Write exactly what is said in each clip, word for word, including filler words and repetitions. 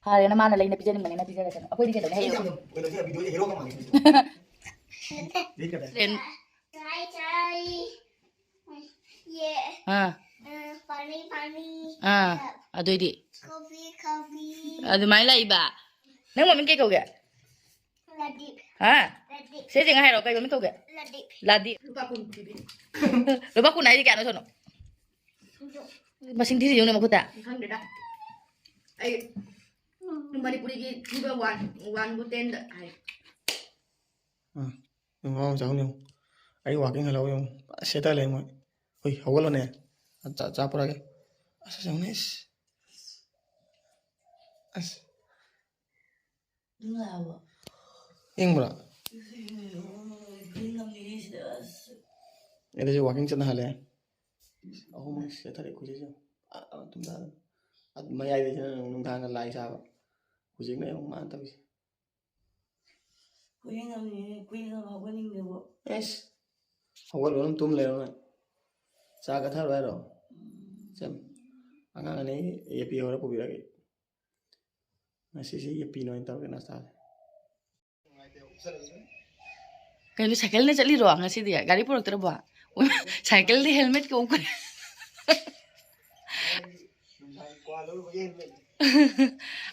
ꯐꯔꯦꯅ ꯃꯥꯅ ꯂꯩꯅ ꯄꯤꯖꯅꯤꯡꯕꯅꯦꯅ ꯄꯤꯖꯔꯁꯅꯨ꯫ ꯑꯩꯈꯣꯏꯗꯤ ꯀꯩꯗꯧꯅꯤ? ꯍꯌꯦꯡ ꯀꯩꯅꯣ, ꯀꯩꯅꯣꯁꯦ ꯚꯤꯗꯤꯑꯣꯁꯦ ꯍꯦꯔꯣꯒ ꯃꯥꯜꯂꯦ꯫ Try, try. ꯌꯦ꯫ ꯑꯥ꯫ ꯑ, ꯄꯥꯅꯤ, ꯄꯥꯅꯤ꯫ ꯑꯥ, ꯑꯗꯨꯏꯗꯤ? Coffee, coffee. ꯑꯗꯨꯃꯥꯏꯅ ꯂꯥꯛꯏꯕ? ꯅꯪ ꯃꯃꯤꯡ ꯀꯩ ꯀꯧꯒꯦ? ꯂꯗꯤꯞ꯫ ꯍꯥ? ꯂꯗꯤꯞ꯫ ꯁꯦ, ꯁꯦ, ꯉꯥꯏ ꯍꯥꯏꯔꯛꯑꯣ, ꯀꯩ ꯃꯃꯤꯡ ꯀꯧꯒꯦ? ꯂꯗꯤꯞ꯫ ꯂꯗꯤꯞ꯫ ꯂꯨꯄꯥ ꯀꯨꯟ ꯄꯤꯕꯤ꯫ ꯂꯨꯄꯥ ꯀꯨꯟ ꯍꯥꯏꯗꯤ ꯀꯌꯥꯅꯣ, ꯁꯣꯅꯣ? ꯁꯤꯡꯖꯨ꯫ ꯃꯁꯤꯡ ꯊꯤꯔꯤ ꯌꯦꯡꯉꯨꯅꯦ ꯃꯈꯨꯠꯇ꯫ ꯈꯪꯗꯦꯗ꯫ ꯑꯩ ꯃꯅꯤꯄꯨꯔꯤꯒꯤ ꯊꯤꯕ ꯋꯥꯟ, ꯋꯥꯟꯕꯨ ꯇꯦꯟꯗ ꯍꯥꯏ꯫ ꯑꯥ, ꯌꯦꯡꯉꯣ, ꯆꯥꯎꯅꯦ ꯌꯦꯡꯉꯣ꯫ ꯑꯩ ꯋꯥꯀꯤꯡ ꯍꯜꯂꯛꯑꯣ ꯌꯦꯡꯉꯣ꯫ ꯐꯖꯅ ꯁꯦꯠꯊ ꯂꯩ ꯃꯣꯏ꯫ ꯍꯨꯏ, ꯍꯧꯒꯠꯂꯣꯅꯦ꯫ ꯑꯆꯥ-, ꯑꯆꯥ ꯄꯨꯔꯛꯑꯒꯦ꯫ ꯑꯁ, ꯌꯦꯡꯉꯨꯅꯦ, ꯏꯁ꯫ ꯑꯁ꯫ ꯏꯪꯉꯕꯣ? ꯏꯪꯕ꯭ꯔꯣ? ꯏꯪꯉꯝꯅꯤꯍꯦ ꯁꯤꯗ, ꯑꯁ꯫ ꯑꯩꯗꯤ ꯁꯤ ꯋꯥꯀꯤꯡ ꯆꯠꯅ ꯍꯜꯂꯛꯑꯦ꯫ ꯑꯍꯨꯝ ꯁꯦꯠꯊꯔꯦ ꯈꯨꯖꯤꯁꯦ꯫ ꯑ, ꯑ, ꯇꯨꯝꯊꯔꯦ꯫ ꯑ, ꯃꯌꯥꯏꯗꯁꯤꯅ ꯅꯨꯡꯗꯥꯡꯗ ꯂꯥꯏ ꯁꯥꯕ꯫ ꯍꯧꯖꯤꯛꯅ ꯌꯦꯡꯉꯨ ꯃꯥꯅ ꯇꯧꯔꯤꯁꯦ꯫ ꯈꯨꯌꯦꯡ ꯑꯃꯅꯤꯍꯦ, ꯈꯨꯌꯦꯡ ꯑꯃ ꯍꯧꯒꯠꯅꯤꯡꯗꯦꯕꯣ꯫ ꯑꯦꯁ, ꯍꯧꯒꯠꯂꯣ, ꯑꯗꯨꯝ ꯇꯨꯝ ꯂꯩꯔꯣ ꯅꯪ꯫ ꯆꯥ ꯀꯠꯊꯔꯣ ꯍꯥꯏꯔꯣ? ꯎꯝ꯫ ꯁꯦ, ꯑꯉꯥꯡ ꯑꯅꯤ ꯌꯦꯞꯄꯤ ꯍꯧꯔ ꯄꯨꯕꯤꯔꯒꯦ꯫ ꯉꯁꯤꯁꯦ ꯌꯦꯞꯄꯤꯅ ꯑꯣꯏꯅ ꯇꯧꯔꯒꯦ ꯅꯥꯁꯇꯥꯁꯦ꯫ ꯀꯩꯅꯣ, ꯁꯥꯏꯀꯜꯅ ꯆꯠꯂꯤꯔꯣ ꯉꯁꯤꯗꯤ? ꯒꯥꯔꯤ ꯄꯨꯔꯛꯇ꯭ꯔꯕꯣ? ꯁꯥꯏꯀꯜꯗꯤ ꯍꯦꯜꯃꯦꯠꯀ ꯎꯞꯈ꯭ꯔꯦ꯫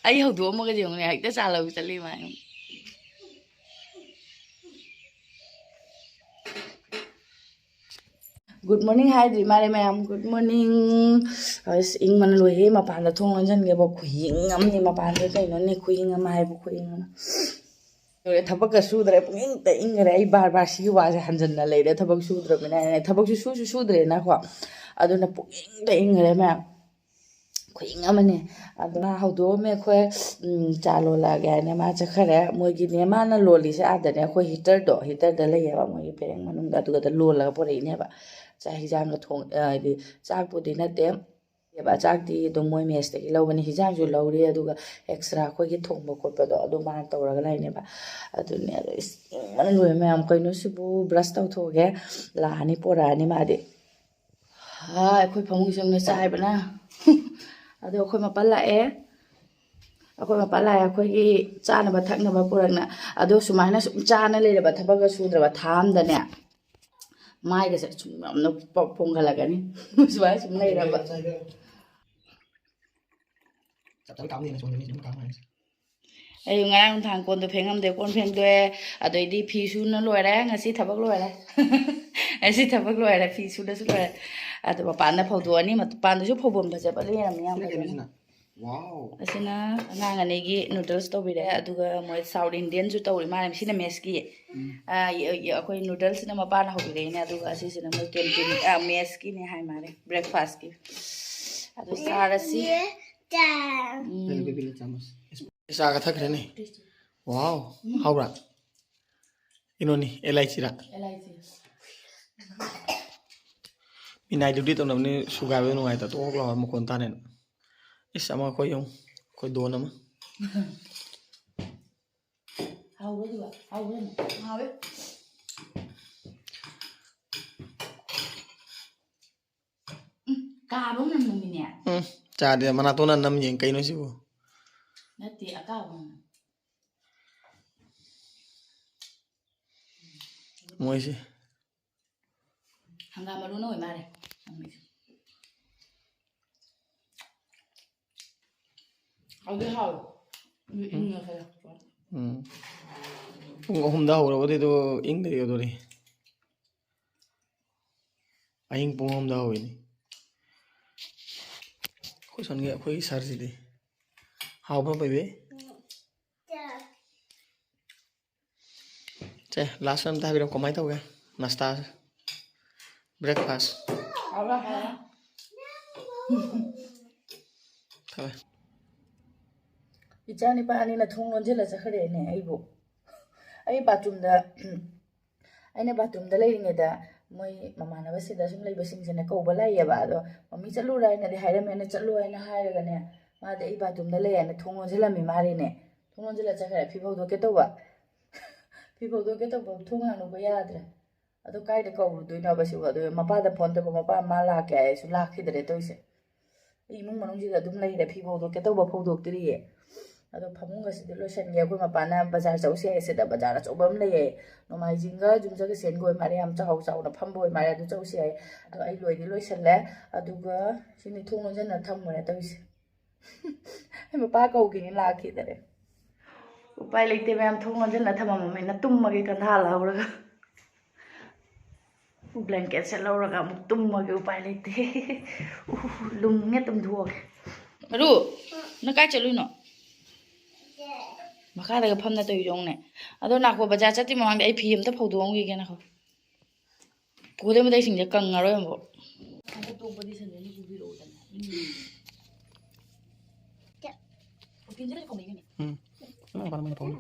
ꯑꯩ ꯍꯧꯗꯣꯛꯑꯝꯃꯒꯗꯤ ꯌꯦꯡꯉꯨꯅꯦ, ꯍꯦꯛꯇ ꯆꯥ ꯂꯧ ꯆꯠꯂꯤ ꯃꯥ꯫ Good morning ꯍꯥꯏꯗ꯭ꯔꯤ ꯃꯥꯜꯂꯦ ꯃꯌꯥꯝ꯫ Good morning꯫ ꯑꯁ, ꯏꯪꯕꯅ ꯂꯣꯏꯔꯦ꯫ ꯃꯄꯥꯟꯗ ꯊꯣꯡ ꯂꯣꯟꯁꯤꯟꯒꯦꯕ꯫ ꯈꯨꯏꯪ ꯑꯃꯅꯤ ꯃꯄꯥꯟꯗ꯫ ꯀꯩꯅꯣꯅꯦ, ꯈꯨꯏꯪ ꯑꯃ ꯍꯥꯏꯕꯨ ꯈꯨꯏꯪ ꯑꯃ꯫ ꯂꯣꯏꯔꯦ, ꯊꯕꯛꯀ ꯁꯨꯗ꯭ꯔꯦ꯫ ꯄꯨꯡꯏꯪꯗ ꯏꯪꯈ꯭ꯔꯦ꯫ ꯑꯩ ꯕꯥꯔ ꯕꯥꯔ ꯁꯤꯒꯤ ꯋꯥꯁꯦ ꯍꯟꯖꯟꯅ ꯂꯩꯔꯦ꯫ ꯊꯕꯛ ꯁꯨꯗ꯭ꯔꯕꯅꯤꯅ꯫ ꯊꯕꯛꯁꯨ ꯁꯨꯁꯨ ꯁꯨꯗ꯭ꯔꯦꯅꯀꯣ꯫ ꯑꯗꯨꯅ ꯄꯨꯡꯏꯪꯗ ꯏꯪꯈ꯭ꯔꯦ ꯃꯌꯥꯝ꯫ ꯈꯨꯏꯪ ꯑꯃꯅꯦ꯫ ꯑꯗꯨꯅ ꯍꯧꯗꯣꯛꯑꯝꯃꯦ ꯑꯩꯈꯣꯏ, ꯎꯝ, ꯆꯥ ꯂꯣꯜꯂꯛꯑꯒꯦ ꯍꯥꯏꯅ ꯃꯥ ꯆꯠꯈ꯭ꯔꯦ꯫ ꯃꯣꯏꯒꯤꯅꯦ ꯃꯥꯅ ꯂꯣꯜꯂꯤꯁꯦ ꯑꯥꯗꯅꯦ ꯑꯩꯈꯣꯏ ꯍꯤꯇꯔꯗꯣ, ꯍꯤꯇꯔꯗ ꯂꯩꯌꯦꯕ ꯃꯣꯏꯒꯤ ꯄꯔꯦꯡ ꯃꯅꯨꯡꯗ꯫ ꯑꯗꯨꯒꯗ ꯂꯣꯜꯂꯒ ꯄꯨꯔꯛꯏꯅꯦꯕ꯫ ꯆꯥꯛ ꯍꯤꯟꯖꯥꯡꯒ ꯊꯣꯡ-, ꯑ, ꯍꯥꯏꯗꯤ ꯆꯥꯛꯄꯨꯗꯤ ꯅꯠꯇꯦ꯫ ꯆꯥꯛꯇꯤ ꯑꯗꯨꯝ ꯃꯣꯏ ꯃꯦꯁꯇꯒꯤ ꯂꯧꯕꯅꯤ꯫ ꯍꯤꯟꯖꯥꯡꯁꯨ ꯂꯧꯔꯤ, ꯑꯗꯨꯒ ꯑꯦꯛꯁꯇ꯭ꯔꯥ ꯑꯩꯈꯣꯏꯒꯤ ꯊꯣꯡꯕ ꯈꯣꯠꯄꯗꯣ ꯑꯗꯨ ꯃꯥꯅ ꯇꯧꯔꯒ ꯂꯩꯅꯦꯕ꯫ ꯑꯗꯨꯅꯦ ꯑꯗꯣ ꯏꯁ, ꯏꯪꯕꯅ ꯂꯣꯏꯔꯦ ꯃꯌꯥꯝ꯫ ꯀꯩꯅꯣ ꯁꯤꯕꯨ? ꯕ꯭ꯔꯁ ꯇꯧꯊꯣꯛꯑꯒꯦ꯫ ꯂꯥꯛꯑꯅꯤ, ꯄꯣꯔꯛꯑꯅꯤ ꯃꯥꯗꯤ꯫ ꯍꯥ, ꯑꯩꯈꯣꯏ ꯐꯃꯨꯡ ꯆꯪꯅ ꯆꯥꯏꯕꯅ꯫ ꯑꯗꯣ ꯑꯩꯈꯣꯏ ꯃꯄꯥ ꯂꯥꯛꯑꯦ꯫ ꯑꯩꯈꯣꯏ ꯃꯄꯥꯟ ꯂꯥꯛꯑꯦ, ꯑꯩꯈꯣꯏꯒꯤ ꯆꯥꯅꯕ ꯊꯛꯅꯕ ꯄꯨꯔꯛꯅ꯫ ꯑꯗꯣ ꯁꯨꯃꯥꯏꯅ ꯁꯨꯝ ꯆꯥꯅ ꯂꯩꯔꯕ, ꯊꯕꯛꯀ ꯁꯨꯗ꯭ꯔꯕ ꯊꯥ ꯑꯝꯗꯅꯦ, ꯃꯥꯏꯒꯁꯦ ꯁꯨꯝ ꯌꯥꯝꯅ ꯄ-, ꯄꯣꯝꯈꯠꯂꯛꯀꯅꯤ꯫ ꯁꯨꯃꯥꯏꯅ ꯁꯨꯝ ꯂꯩꯔꯕ꯫ ꯑꯩ ꯉꯔꯥꯡ ꯅꯨꯡꯗꯥꯡ ꯀꯣꯟꯗꯣ ꯐꯦꯡꯉꯝꯗꯦ, ꯀꯣꯟ ꯐꯦꯡꯗꯣꯛꯑꯦ, ꯑꯗꯩꯗꯤ ꯐꯤ ꯁꯨꯅ ꯂꯣꯏꯔꯦ꯫ ꯉꯁꯤ ꯊꯕꯛ ꯂꯣꯏꯔꯦ꯫ ꯉꯁꯤ ꯊꯕꯛ ꯂꯣꯏꯔꯦ, ꯐꯤ ꯁꯨꯅꯁꯨ ꯂꯣꯏꯔꯦ꯫ ꯑꯗꯣ ꯃꯄꯥꯟꯗ ꯐꯧꯗꯣꯛꯑꯅꯤ, ꯃꯄꯥꯟꯗꯁꯨ ꯐꯧꯐꯝ ꯐꯖꯕ ꯂꯩꯔꯝꯃꯤ ꯌꯥꯝ ꯁꯤꯅ ꯀꯩꯅꯣ ꯐꯖꯅ꯫ ꯁꯤꯅ? Wow. ꯑꯁꯤꯅ ꯑꯉꯥꯡ ꯑꯅꯤꯒꯤ noodles ꯇꯧꯕꯤꯔꯦ, ꯑꯗꯨꯒ ꯃꯣꯏ South Indianꯁꯨ ꯇꯧꯔꯤ ꯃꯥꯜꯂꯦ꯫ ꯁꯤꯅ messꯀꯤ꯫ ꯎꯝ꯫ ꯑ, ꯌ-, ꯌ-, ꯑꯩꯈꯣꯏ noodlesꯁꯤꯅ ꯃꯄꯥꯅ ꯍꯧꯕꯤꯔꯛꯏꯅꯦ, ꯑꯗꯨꯒ ꯑꯁꯤꯁꯤꯅ ꯃꯣꯏ canteen, ꯑ, messꯀꯤꯅꯦ ꯍꯥꯏ ꯃꯥꯜꯂꯦ, breakfastꯀꯤ꯫ ꯑꯗꯨ ꯆꯥꯔꯁꯤ꯫ ꯎꯝ꯫ ꯆꯥꯒ ꯊꯛꯈ꯭ꯔꯦꯅꯦ꯫ Wow, ꯍꯥꯎꯕ꯭ꯔꯥ? ꯀꯩꯅꯣꯅꯤ, ꯑꯦꯂꯥꯏꯆꯤꯔꯥ? ꯑꯦꯂꯥꯏꯆꯤ꯫ ꯃꯤꯅꯥꯏ duty ꯇꯧꯅꯕꯅꯤ, ꯁꯨꯒꯥꯏꯕꯗ ꯅꯨꯡꯉꯥꯏꯇ ꯇꯣꯛ ꯂꯥꯎꯕ ꯃꯈꯣꯟ ꯇꯥꯅꯦꯅ꯫ ꯏꯁ, ꯑꯃ ꯑꯩꯈꯣꯏ ꯌꯦꯡꯉꯨ, ꯑꯩꯈꯣꯏ don ꯑꯃ꯫ ꯍꯥꯎꯕ꯭ꯔꯣ ꯑꯗꯨꯒ? ꯍꯥꯎꯕ꯭ꯔꯣ? ꯍꯥꯎꯋꯦ꯫ ꯎꯝ, ꯀꯥꯕ ꯃꯅꯝ ꯅꯝꯃꯤꯅꯦ꯫ ꯎꯝ, ꯆꯥꯗꯦ, ꯃꯅꯥꯇꯣꯟꯅ ꯅꯝ ꯌꯦꯡ ꯀꯩꯅꯣ ꯁꯤꯕꯨ? ꯅꯠꯇꯦ, ꯑꯀꯥꯕ ꯃꯅꯝ꯫ ꯃꯣꯏꯁꯦ꯫ ꯍꯪꯒꯥꯝ ꯃꯔꯨꯅ ꯑꯣꯏ ꯃꯥꯜꯂꯦ꯫ ꯍꯥꯎꯗꯤ ꯍꯥꯎꯋꯦ꯫ ꯑꯗꯨ ꯏꯪꯉꯦ ꯈꯔ꯫ ꯎꯝ꯫ ꯄꯨꯡ ꯑꯍꯨꯝꯗ ꯍꯧꯔꯕꯗꯤ ꯑꯗꯨ ꯏꯪꯗ꯭ꯔꯤ ꯑꯗꯨꯗꯤ꯫ ꯑꯍꯤꯡ ꯄꯨꯡ ꯑꯍꯨꯝꯗ ꯍꯧꯋꯤꯅꯤ꯫ ꯑꯩꯈꯣꯏ ꯁꯣꯝꯒꯤ, ꯑꯩꯈꯣꯏꯒꯤ ꯁꯥꯔꯁꯤꯗꯤ꯫ ꯍꯥꯎꯕ꯭ꯔꯣ, baby? ꯁꯦ, last ꯑꯝꯇ ꯍꯥꯏꯕꯤꯔꯛꯑꯣ, ꯀꯃꯥꯏꯅ ꯇꯧꯒꯦ ꯅꯥꯁꯇꯥꯁꯦ? Breakfast꯫ ꯍꯥꯎꯔꯦ, ꯍꯥꯎꯔꯦ꯫ ꯐꯔꯦ꯫ ꯏꯆꯥ ꯅꯤꯄꯥ ꯑꯅꯤꯅ ꯊꯣꯡ ꯂꯣꯟꯁꯤꯜꯂ ꯆꯠꯈ꯭ꯔꯦꯅꯦ ꯑꯩꯕꯨ꯫ ꯑꯩ bathroomꯗ, ꯑꯩꯅ bathroomꯗ ꯂꯩꯔꯤꯉꯩꯗ ꯃꯣꯏ ꯃꯃꯥꯟꯅꯕꯁꯤꯗ ꯁꯨꯝ ꯂꯩꯕꯁꯤꯡꯁꯤꯅ ꯀꯧꯕ ꯂꯥꯛꯑꯦꯕ꯫ ꯑꯗꯣ "ꯃꯝꯃꯤ ꯆꯠꯂꯨꯔ?" ꯍꯥꯏꯅꯗꯤ ꯍꯥꯏꯔꯝꯃꯦ, ꯑꯩꯅ "ꯆꯠꯂꯣ" ꯍꯥꯏꯅ ꯍꯥꯏꯔꯒꯅꯦ, ꯃꯥꯗꯤ ꯑꯩ bathroomꯗ ꯂꯩ ꯍꯥꯏꯅ ꯊꯣꯡ ꯂꯣꯟꯁꯤꯜꯂꯝꯃꯤ ꯃꯥꯜꯂꯤꯅꯦ꯫ ꯊꯣꯡ ꯂꯣꯟꯁꯤꯜꯂ ꯆꯠꯈ꯭ꯔꯦ꯫ ꯐꯤ ꯐꯧꯗꯣꯛꯀꯦ ꯇꯧꯕ꯫ ꯐꯤ ꯐꯧꯗꯣꯛꯀꯦ ꯇꯧꯕ ꯊꯣꯡ ꯍꯥꯡꯗꯣꯛꯄ ꯌꯥꯗ꯭ꯔꯦ꯫ ꯑꯗꯣ ꯀꯥꯏꯗ ꯀꯧꯔꯨꯗꯣꯏꯅꯣꯕ ꯁꯤꯕꯨ? ꯑꯗꯣ ꯃꯄꯥꯗ phone ꯇꯧꯕ, "ꯃꯄꯥ, ꯃꯥ ꯂꯥꯛꯀꯦ" ꯍꯥꯏꯁꯨ ꯂꯥꯛꯈꯤꯗ꯭ꯔꯦ ꯇꯧꯔꯤꯁꯦ꯫ ꯑꯩ ꯏꯃꯨꯡ ꯃꯅꯨꯡꯁꯤꯗ ꯑꯗꯨꯝ ꯂꯩꯔꯦ, ꯐꯤ ꯐꯧꯗꯣꯛꯀꯦ ꯇꯧꯕ ꯐꯧꯗꯣꯛꯇ꯭ꯔꯤꯌꯦ꯫ ꯑꯗꯣ ꯐꯃꯨꯡꯒꯁꯤꯗꯤ ꯂꯣꯏꯁꯟꯒꯦ꯫ ꯑꯩꯈꯣꯏ ꯃꯄꯥꯅ ꯕꯖꯥꯔ ꯆꯧꯁꯦ ꯍꯥꯏꯌꯦ꯫ ꯁꯤꯗ ꯕꯖꯥꯔ ꯑꯆꯧꯕ ꯑꯃ ꯂꯩꯌꯦ, ꯅꯣꯡꯃꯥꯏꯖꯤꯡꯒ ꯌꯨꯝꯖꯀꯩꯁꯦꯟꯒ ꯑꯣꯏ ꯃꯥꯜꯂꯦ, ꯌꯥꯝ ꯆꯥꯎ ꯆꯥꯎꯅ ꯐꯝꯕ ꯑꯣꯏ ꯃꯥꯜꯂꯦ꯫ ꯑꯗꯨ ꯆꯧꯁꯦ ꯍꯥꯏꯌꯦ꯫ ꯑꯗꯣ ꯑꯩ ꯂꯣꯏꯗꯤ ꯂꯣꯏꯁꯜꯂꯦ꯫ ꯑꯗꯨꯒ ꯁꯤꯅꯤ ꯊꯣꯡ ꯂꯣꯟꯁꯤꯟꯅ ꯊꯝꯃꯨꯔꯦ ꯇꯧꯔꯤꯁꯦ꯫ ꯑꯩ ꯃꯄꯥ ꯀꯧꯒꯦꯅ ꯂꯥꯛꯈꯤꯗꯔꯦ꯫ ꯎꯄꯥꯏ ꯂꯩꯇꯦ ꯃꯌꯥꯝ, ꯊꯣꯡ ꯂꯣꯟꯁꯤꯟꯅ ꯊꯝꯃꯝꯃꯕꯅꯤꯅ ꯇꯨꯝꯃꯒꯦ ꯀꯟꯊꯥ ꯂꯧꯔꯒ꯫ ꯕ꯭ꯂꯦꯡꯀꯦꯠ ꯁꯦꯠꯍꯧꯔꯒ ꯑꯃꯨꯛ ꯇꯨꯝꯃꯒꯦ, ꯎꯄꯥꯏ ꯂꯩꯇꯦ꯫ ꯎ, ꯂꯨꯝꯉꯦ, ꯇꯨꯝꯊꯣꯛꯑꯒꯦ꯫ ꯃꯔꯨ, ꯅꯪ ꯀꯥꯏ ꯆꯠꯂꯨꯏꯅꯣ? ꯃꯈꯥꯗꯒ ꯐꯝꯅ ꯇꯧꯔꯤꯗꯣ ꯌꯦꯡꯉꯨꯅꯦ꯫ ꯑꯗꯣ ꯅꯥꯈꯣ, ꯕꯖꯥꯔ ꯆꯠꯇ꯭ꯔꯤ ꯃꯃꯥꯡꯗ ꯑꯩ ꯐꯤ ꯑꯝꯇ ꯐꯧꯗꯣꯛꯑꯝꯈꯤꯒꯦ ꯅꯥꯈꯣ꯫ ꯄꯨꯈꯝ ꯃꯇꯩꯁꯤꯡꯁꯦ ꯀꯪꯉꯔꯣꯏ ꯑꯃꯨꯛ꯫ ꯎꯝ꯫ ꯅꯪ ꯃꯄꯥꯟ ꯂꯝꯗ ꯐꯧꯅꯤ꯫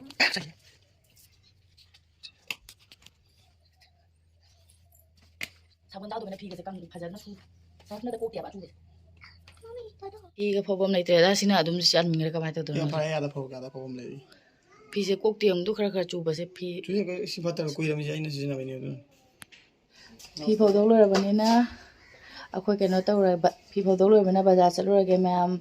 ꯁꯥꯕꯣꯟ ꯌꯥꯎꯗꯕꯅ ꯐꯤꯒꯁꯦ ꯀꯪ-, ꯐꯖꯅ ꯁꯨ-, ꯁꯔꯞꯅꯗ ꯀꯣꯛꯇꯦꯕ ꯑꯆꯨꯕꯁꯦ꯫ ꯐꯤꯒ ꯐꯧꯐꯝ ꯂꯩꯇ꯭ꯔꯦꯗ, ꯁꯤꯅ ꯑꯗꯨꯝ ꯆꯟꯈ꯭ꯔꯦ꯫ ꯀꯃꯥꯏꯅ ꯇꯧꯗꯣꯏꯅꯣ ꯌꯥꯝ ꯈꯪꯗꯦ꯫ ꯐꯔꯦ, ꯑꯥꯗ ꯐꯧꯒꯦ, ꯑꯥꯗ ꯐꯧꯐꯝ ꯂꯩ꯫ ꯐꯤꯁꯦ ꯀꯣꯛꯇꯦ ꯑꯃꯨꯛ ꯈꯔ ꯈꯔ ꯆꯨꯕꯁꯦ ꯐꯤ꯫ ꯆꯨꯁꯦ, ꯁꯤ ꯐꯠꯇꯕ ꯀꯨꯏꯔꯕꯅꯤ, ꯑꯩꯅ ꯁꯤꯖꯤꯟꯅꯕꯩꯅꯦ ꯑꯗꯨꯅ꯫ ꯐꯤ ꯐꯧꯗꯣꯛ ꯂꯣꯏꯔꯕꯅꯤꯅ ꯑꯩꯈꯣꯏ ꯀꯩꯅꯣ ꯇꯧꯔꯦ, ꯕ-, ꯐꯤ ꯐꯧꯗꯣꯛ ꯂꯣꯏꯔꯕꯅꯤꯅ ꯕꯖꯥꯔ ꯆꯠꯂꯨꯔꯒꯦ ꯃꯌꯥꯝ꯫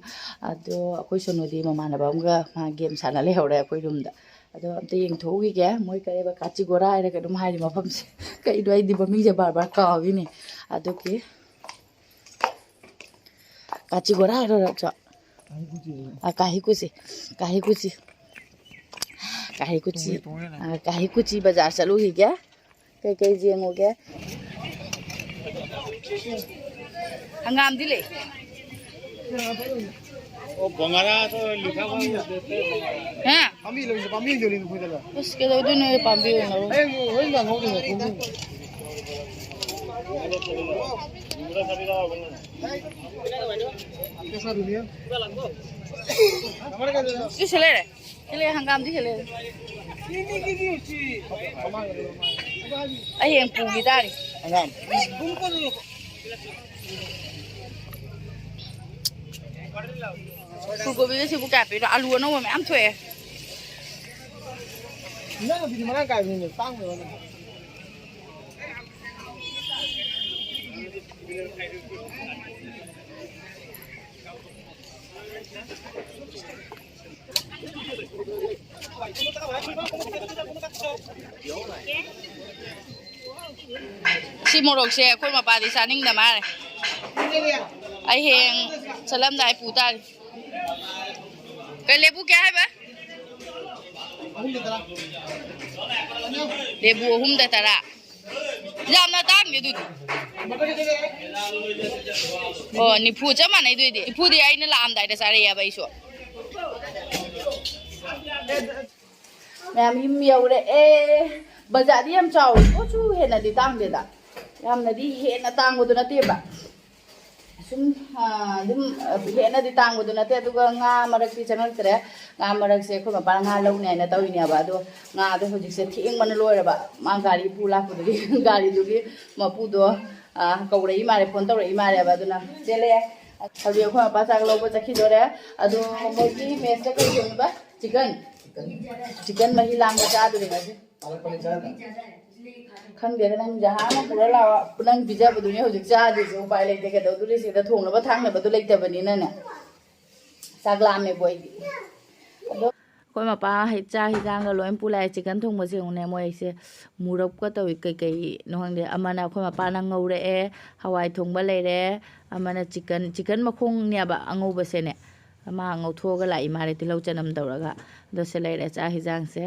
ꯑꯗꯣ ꯑꯩꯈꯣꯏ ꯁꯣꯅꯨꯗꯤ ꯃꯃꯥꯟꯅꯕ ꯑꯃꯒ ꯃꯥ ꯒꯦꯝ ꯁꯥꯟꯅ ꯂꯩꯍꯧꯔꯦ ꯑꯩꯈꯣꯏ ꯔꯨꯝꯗ꯫ ꯑꯗꯣ ꯑꯝꯇ ꯌꯦꯡꯊꯣꯛꯎꯈꯤꯒꯦ, ꯃꯣꯏ ꯀꯔꯤꯕ ꯀꯥꯆꯤꯒꯣꯔꯥ ꯍꯥꯏꯔ ꯀꯩꯅꯣꯝ ꯍꯥꯏꯔꯤ ꯃꯐꯝꯁꯦ꯫ ꯀꯩꯅꯣ ꯑꯩꯗꯤ ꯃꯃꯤꯡꯁꯦ ꯕꯥꯔ ꯕꯥꯔ ꯀꯥꯎꯏꯅꯦ꯫ ꯑꯗꯨꯒꯤ ꯀꯥꯆꯤꯒꯣꯔꯥ ꯍꯥꯏꯔꯣ ꯅꯠꯇ꯭ꯔꯣ? ꯑ, ꯀꯥꯍꯤꯀꯨꯆꯤ꯫ ꯀꯥꯍꯤꯀꯨꯆꯤ꯫ ꯀꯥꯍꯤꯀꯨꯆꯤ꯫ ꯇꯣꯡꯉꯦ, ꯇꯣꯡꯉꯦ ꯅꯪ꯫ ꯑ, ꯀꯥꯍꯤꯀꯨꯆꯤ ꯕꯖꯥꯔ ꯆꯠꯂꯨꯈꯤꯒꯦ꯫ ꯀꯩꯀꯩ ꯌꯦꯡꯉꯨꯒꯦ? ꯍꯪꯒꯥꯝꯗꯤ ꯂꯩ꯫ वो भंगारा तो लिखा हुआ है, वो देते हैं भंगारा। ꯍꯥ? ꯄꯥꯝꯕꯤ ꯂꯩꯁꯦ, ꯄꯥꯝꯕꯤ ꯌꯣꯜꯂꯤ ꯅꯈꯣꯏꯗ꯫ ꯑꯁ, ꯀꯩꯗꯧꯗꯣꯏꯅꯣ, ꯄꯥꯝꯕꯤ ꯑꯣꯏꯅ ꯂꯧꯔꯣ꯫ ꯑꯩ ꯍꯣꯔꯦꯟ ꯅꯨꯡꯗꯥꯡ ꯂꯧꯗꯣꯏꯅꯦ꯫ ꯁꯤ ꯂꯩꯔꯦ꯫ ꯁꯤ ꯂꯩ, ꯍꯪꯒꯥꯝꯗꯤ ꯁꯤ ꯂꯩ꯫ ꯑꯩ ꯍꯌꯦꯡ ꯄꯨꯈꯤ ꯇꯥꯔꯦ꯫ ꯍꯪꯒꯥꯝ꯫ ꯐꯨꯜꯀꯣꯕꯤꯒ ꯁꯤꯕꯨ ꯀꯌꯥ ꯄꯤꯔꯤꯅꯣ? ꯑꯂꯨ ꯑꯅꯧꯕ ꯃꯌꯥꯝ ꯊꯣꯛꯑꯦ꯫ ꯏꯟꯖꯥꯡ ꯅꯥꯄꯤꯗꯤ ꯃꯔꯥꯡ ꯀꯥꯏꯕꯅꯤꯅꯦ, ꯇꯥꯡꯗꯕ ꯑꯗꯨꯝ꯫ ꯁꯤ ꯃꯣꯔꯣꯛꯁꯦ ꯑꯩꯈꯣꯏ ꯃꯄꯥꯗꯤ ꯆꯥꯅꯤꯡꯗ ꯃꯥꯜꯂꯦ꯫ ꯑꯩ ꯍꯌꯦꯡ ꯆꯠꯂꯝꯗꯥꯏ ꯄꯨ ꯇꯥꯔꯦ꯫ ꯀꯩ ꯂꯦꯕꯨ ꯀꯌꯥ ꯍꯥꯏꯕ? ꯂꯦꯕꯨ ꯑꯍꯨꯝꯗ ꯇꯔꯥ꯫ ꯌꯥꯝꯅ ꯇꯥꯡꯗꯦ ꯑꯗꯨꯗꯤ꯫ ꯑꯣ, ꯅꯤꯐꯨ ꯆꯞ ꯃꯥꯟꯅꯩ ꯑꯗꯨꯏꯗꯤ꯫ ꯅꯤꯐꯨꯗꯤ ꯑꯩꯅ ꯂꯥꯛꯑꯝꯗꯥꯏꯗ ꯆꯥꯔꯛꯑꯦꯕ ꯑꯩꯁꯨ꯫ ꯃꯌꯥꯝ ꯌꯨꯝ ꯌꯧꯔꯛꯑꯦ꯫ ꯕꯖꯥꯔꯗꯤ ꯌꯥꯝ ꯆꯥꯎꯋꯤ꯫ ꯄꯣꯠꯁꯨ ꯍꯦꯟꯅꯗꯤ ꯇꯥꯡꯗꯦꯗ꯫ ꯌꯥꯝꯅꯗꯤ ꯍꯦꯟꯅ ꯇꯥꯡꯕꯗꯨ ꯅꯠꯇꯦꯕ꯫ ꯁꯨꯝ, ꯑ, ꯑꯗꯨꯝ, ꯑ, ꯍꯦꯟꯅꯗꯤ ꯇꯥꯡꯕꯗꯨ ꯅꯠꯇꯦ꯫ ꯑꯗꯨꯒ ꯉꯥ ꯃꯔꯛꯇꯤ ꯆꯪꯉꯛꯇ꯭ꯔꯦ꯫ ꯉꯥ ꯃꯔꯛꯁꯦ ꯑꯩꯈꯣꯏ ꯃꯄꯥꯅ ꯉꯥ ꯂꯧꯅꯤ ꯍꯥꯏꯅ ꯇꯧꯔꯤꯅꯦꯕ꯫ ꯑꯗꯣ ꯉꯥꯗꯣ ꯍꯧꯖꯤꯛꯁꯦ ꯊꯦꯡꯕꯅ ꯂꯣꯏꯔꯕ꯫ ꯃꯥ ꯒꯥꯔꯤ ꯄꯨ ꯂꯥꯛꯄꯗꯨꯒꯤ ꯒꯥꯔꯤꯗꯨꯒꯤ ꯃꯄꯨꯗꯣ, ꯑ, ꯀꯧꯔꯛꯏ ꯃꯥꯜꯂꯦ, ꯐꯣꯟ ꯇꯧꯔꯛꯏ ꯃꯥꯜꯂꯦꯕ꯫ ꯑꯗꯨꯅ ꯆꯦꯜꯂꯦ꯫ ꯍꯧꯖꯤꯛ ꯑꯩꯈꯣꯏ ꯃꯄꯥ ꯆꯥꯛ ꯂꯧꯕ ꯆꯠꯈꯤꯗꯣꯔꯦ꯫ ꯑꯗꯣ ꯃꯣꯏꯒꯤ ꯃꯦꯁꯇ ꯀꯩ ꯊꯣꯡꯉꯤꯕ? ꯆꯤꯀꯟ꯫ ꯆꯤꯀꯟ ꯃꯍꯤ ꯂꯥꯡꯕ ꯆꯥꯗꯣꯔꯤ ꯉꯁꯤ꯫ ꯈꯪꯗꯦꯗ, ꯅꯪ ꯖꯍꯥ ꯑꯃ ꯄꯨꯔ ꯂꯥꯛꯑꯣ꯫ ꯅꯪ ꯄꯤꯖꯕꯗꯨꯅꯦ ꯍꯧꯖꯤꯛ ꯆꯥꯗꯣꯏꯁꯦ꯫ ꯎꯄꯥꯏ ꯂꯩꯇꯦ, ꯀꯩꯗꯧꯗꯣꯔꯤ? ꯁꯤꯗ ꯊꯣꯡꯅꯕ ꯊꯥꯛꯅꯕꯗꯣ ꯂꯩꯇꯕꯅꯤꯅꯅꯦ꯫ ꯆꯥꯛ ꯂꯥꯝꯃꯦꯕꯣ ꯑꯩꯗꯤ꯫ ꯑꯗꯣ ꯑꯩꯈꯣꯏ ꯃꯄꯥ ꯍꯩ-, ꯆꯥꯛ ꯍꯤꯟꯖꯥꯡꯒ ꯂꯣꯏ ꯄꯨ ꯂꯥꯛꯑꯦ꯫ ꯆꯤꯀꯟ ꯊꯣꯡꯕꯁꯦ ꯌꯦꯡꯉꯨꯅꯦ, ꯃꯣꯏꯁꯦ ꯃꯨꯔꯞꯀ ꯇꯧꯏ꯫ ꯀꯩꯀꯩꯅꯣ ꯈꯪꯗꯦ꯫ ꯑꯃꯅ ꯑꯩꯈꯣꯏ ꯃꯄꯥꯅ ꯉꯧꯔꯛꯑꯦ, ꯍꯋꯥꯏ ꯊꯣꯡꯕ ꯂꯩꯔꯦ꯫ ꯑꯃꯅ ꯆꯤꯀꯟ, ꯆꯤꯀꯟ ꯃꯈꯣꯡꯅꯦꯕ ꯑꯉꯧꯕꯁꯦꯅꯦ꯫ ꯑꯃ ꯉꯧꯊꯣꯛꯑꯒ ꯂꯥꯛꯏ ꯃꯥꯜꯂꯦ, ꯇꯤꯜꯍꯧ ꯆꯅꯝ ꯇꯧꯔꯒ꯫ ꯑꯗꯣ ꯁꯤ ꯂꯩꯔꯦ ꯆꯥꯛ ꯍꯤꯟꯖꯥꯡꯁꯦ꯫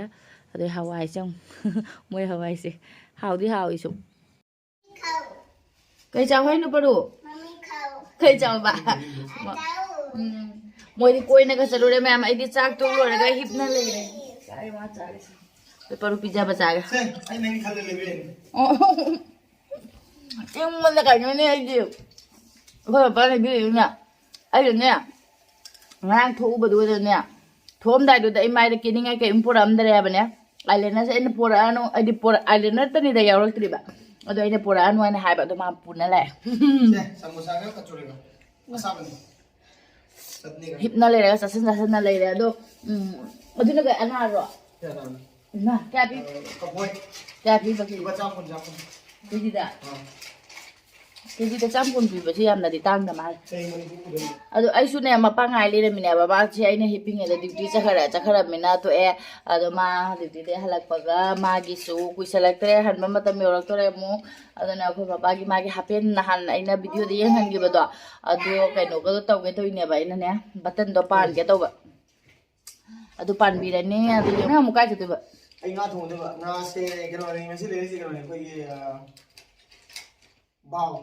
ꯑꯗꯩ ꯍꯋꯥꯏꯁꯦ ꯑꯃꯨꯛ꯫ ꯃꯣꯏ ꯍꯋꯥꯏꯁꯦ ꯍꯥꯎꯗꯤ ꯍꯥꯎꯏ ꯁꯨꯝ꯫ ꯀꯩ ꯆꯥꯎ ꯍꯥꯏꯅꯣ, ꯄꯔꯨ? ꯀꯩ ꯆꯥꯎꯕ? ꯎꯝ꯫ ꯃꯣꯏꯗꯤ ꯀꯣꯏꯅꯒ ꯆꯠꯂꯨꯔꯦ ꯃꯌꯥꯝ꯫ ꯑꯩꯗꯤ ꯆꯥꯛ ꯇꯣꯛ ꯂꯣꯏꯔꯒ ꯍꯤꯞꯅ ꯂꯩꯔꯦ꯫ ꯆꯥꯔꯦ, ꯃꯥ ꯆꯥꯔꯦ꯫ ꯑꯩ ꯄꯔꯨ ꯄꯤꯖꯕ ꯆꯥꯒꯦ꯫ ꯁꯦ, ꯑꯩ ꯅꯪꯒꯤ ꯈꯜꯂ ꯂꯩꯕ ꯌꯥꯏꯅꯦ꯫ ꯑꯣ꯫ ꯏꯪꯕꯅ ꯀꯩꯅꯣꯅꯦ ꯑꯩꯗꯤ꯫ ꯑꯩꯈꯣꯏ ꯄꯥꯄꯥ ꯂꯩꯕꯤꯔꯤꯗꯨꯅ꯫ ꯑꯩꯅꯅꯦ, ꯉꯔꯥꯡ ꯊꯣꯛꯎꯕꯗꯨꯗꯅꯦ, ꯊꯣꯛꯑꯝꯗꯥꯏꯗꯨꯗ ꯑꯩ ꯃꯥꯏꯗ ꯀꯦꯅꯤꯡꯉꯥꯏ ꯀꯔꯤꯝ ꯄꯨꯔꯛꯑꯝꯗ꯭ꯔꯦ ꯍꯥꯏꯕꯅꯦ꯫ ꯑꯥꯏꯂꯥꯏꯅꯔꯁꯦ ꯑꯩꯅ ꯄꯨꯔꯛꯑꯅꯨ, ꯑꯩꯗꯤ ꯄꯨꯔꯛ-, ꯑꯥꯏꯂꯥꯏꯅꯔꯇꯅꯤꯗ ꯌꯥꯎꯔꯛꯇ꯭ꯔꯤꯕ꯫ ꯑꯗꯣ ꯑꯩꯅ ꯄꯨꯔꯛꯑꯅꯨ ꯍꯥꯏꯅ ꯍꯥꯏꯕ, ꯑꯗꯣ ꯃꯥ ꯄꯨꯅ ꯂꯥꯛꯑꯦ꯫ ꯁꯦ, ꯁꯃꯣꯁꯥꯒ ꯀꯆꯧꯔꯤꯒ꯫ ꯑꯁꯥꯕꯅꯤ꯫ ꯆꯠꯅꯤꯒ꯫ ꯍꯤꯞꯅ ꯂꯩꯔꯒ ꯆꯠꯁꯤꯟ ꯆꯠꯁꯤꯟꯅ ꯂꯩꯔꯦ꯫ ꯑꯗꯣ, ꯎꯝ, ꯑꯗꯨꯅ ꯀꯩ ꯑꯅꯥꯔꯣ? ꯀꯌꯥ ꯇꯥꯔꯝꯃꯤ? ꯏꯃꯥ, ꯀꯌꯥ ꯄꯤ? ꯑ, ꯀꯐꯣꯏ꯫ ꯀꯌꯥ ꯄꯤꯕ ꯀꯤꯂꯣ? ꯂꯨꯄꯥ ꯆꯥꯝ ꯀꯨꯟ, ꯆꯥꯝ ꯀꯨꯟ꯫ ꯀꯦꯖꯤꯗ? ꯑꯥ꯫ ꯀꯦꯖꯤꯗ ꯆꯥꯝ ꯀꯨꯟ ꯄꯤꯕꯁꯤ ꯌꯥꯝꯅꯗꯤ ꯇꯥꯡꯗ ꯃꯥꯜꯂꯦ꯫ ꯑꯗꯣ ꯑꯩꯁꯨꯅꯦ ꯃꯄꯥꯡ ꯉꯥꯏ ꯂꯩꯔꯝꯃꯤꯅꯦꯕ꯫ ꯃꯥꯁꯦ ꯑꯩꯅ ꯍꯤꯞꯄꯤꯉꯩꯗ ꯗ꯭ꯌꯨꯇꯤ ꯆꯠꯈ꯭ꯔ ꯆꯠꯈ꯭ꯔꯃꯤꯅ ꯊꯣꯛꯑꯦ꯫ ꯑꯗꯣ ꯃꯥ ꯗ꯭ꯌꯨꯇꯤꯗꯩ ꯍꯜꯂꯛꯄꯒ ꯃꯥꯒꯤꯁꯨ ꯀꯨꯏꯁꯜꯂꯛꯇ꯭ꯔꯦ, ꯍꯟꯕ ꯃꯇꯝ ꯌꯧꯔꯛꯇꯣꯔꯦ ꯑꯃꯨꯛ꯫ ꯑꯗꯨꯅ ꯑꯩꯈꯣꯏ ꯕꯕꯥꯒꯤ ꯃꯥꯒꯤ ꯍꯥꯄꯦꯟ ꯅꯍꯥꯟ ꯑꯩꯅ ꯚꯤꯗꯤꯑꯣꯗ ꯌꯦꯡꯍꯟꯈꯤꯕꯗꯣ, ꯑꯗꯣ ꯀꯩꯅꯣꯒꯗꯣ ꯇꯧꯒꯦ ꯇꯧꯔꯤꯅꯦꯕ ꯑꯩꯅꯅꯦ, ꯕꯇꯟꯗꯣ ꯄꯥꯟꯒꯦ ꯇꯧꯕ꯫ ꯑꯗꯨ ꯄꯥꯟꯕꯤꯔꯅꯤ꯫ ꯑꯗꯨ ꯅꯪ ꯑꯃꯨꯛ ꯀꯥꯏ ꯆꯠꯇꯣꯏꯕ? ꯑꯩ ꯉꯥ ꯊꯣꯡꯗꯣꯏꯕ꯫ ꯉꯥꯁꯦ ꯀꯩꯅꯣꯅꯦ, ꯉꯁꯤ ꯂꯩꯔꯤꯁꯦ ꯀꯩꯅꯣꯅꯦ, ꯑꯩꯈꯣꯏꯒꯤ, ꯑ, ꯕꯥꯎ꯫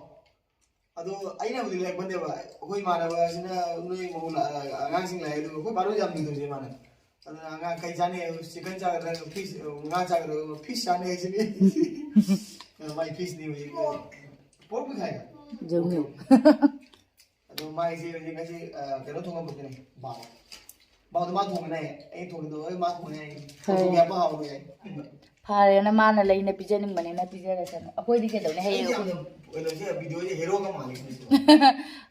ꯑꯗꯣ ꯑꯩꯅꯕꯨꯗꯤ ꯂꯩꯔꯛꯄꯅꯦꯕ, ꯑꯩꯈꯣꯏ ꯏꯃꯥꯟꯅꯕꯁꯤꯅ ꯅꯣꯏ ꯃꯧ ꯂꯥ-, ꯑꯉꯥꯡꯁꯤꯡ ꯂꯥꯛꯑꯦ, ꯑꯗꯨꯒ ꯑꯩꯈꯣꯏ ꯕꯥꯔꯣ ꯌꯥꯝ ꯅꯨꯡꯗꯕꯁꯦ ꯃꯥꯅ꯫ ꯑꯗꯨꯅ ꯑꯉꯥꯡ ꯀꯩ ꯆꯥꯅꯤ? ꯆꯤꯛꯀꯟ ꯆꯥꯒꯗ꯭ꯔꯥ, ꯐꯤꯁ, ꯉꯥ ꯆꯥꯒꯗ꯭ꯔꯥ? ꯐꯤꯁ ꯆꯥꯅꯤ ꯍꯥꯏꯁꯤꯅꯤ꯫ ꯃꯥꯏ ꯐꯤꯁꯅꯤ ꯍꯧꯖꯤꯛ꯫ ꯄꯣꯔꯛ ꯄꯨꯈꯥꯏ꯫ ꯌꯧꯅꯤ꯫ ꯑꯗꯣ ꯃꯥꯏꯁꯦ ꯍꯧꯖꯤꯛ ꯉꯁꯤ, ꯑ, ꯀꯩꯅꯣ ꯊꯣꯡꯉꯝꯕꯗꯨꯅꯦ, ꯕꯥꯎ꯫ ꯕꯥꯎꯗꯣ ꯃꯥ ꯊꯣꯡꯉꯅꯦ, ꯑꯩ ꯊꯣꯡꯉꯤꯗꯣ ꯍꯣꯏ ꯃꯥ ꯊꯣꯡꯉꯅꯦ꯫ ꯐꯔꯦ꯫ ꯊꯣꯡꯕ ꯌꯥꯝ ꯍꯥꯎꯋꯦ꯫ ꯐꯔꯦꯅ ꯃꯥꯅ ꯂꯩꯅ ꯄꯤꯖꯅꯤꯡꯕꯅꯤꯅ ꯄꯤꯖꯔꯁꯅꯨ꯫ ꯑꯩꯈꯣꯏꯗꯤ ꯀꯩꯗꯧꯅꯤ ꯑꯩꯗꯤ ꯍꯌꯦꯡ ꯌꯥꯝꯅ ꯀꯩꯅꯣꯁꯦ, ꯚꯤꯗꯤꯑꯣꯁꯦ ꯍꯦꯔꯣꯒ ꯃꯥꯜꯂꯤ꯫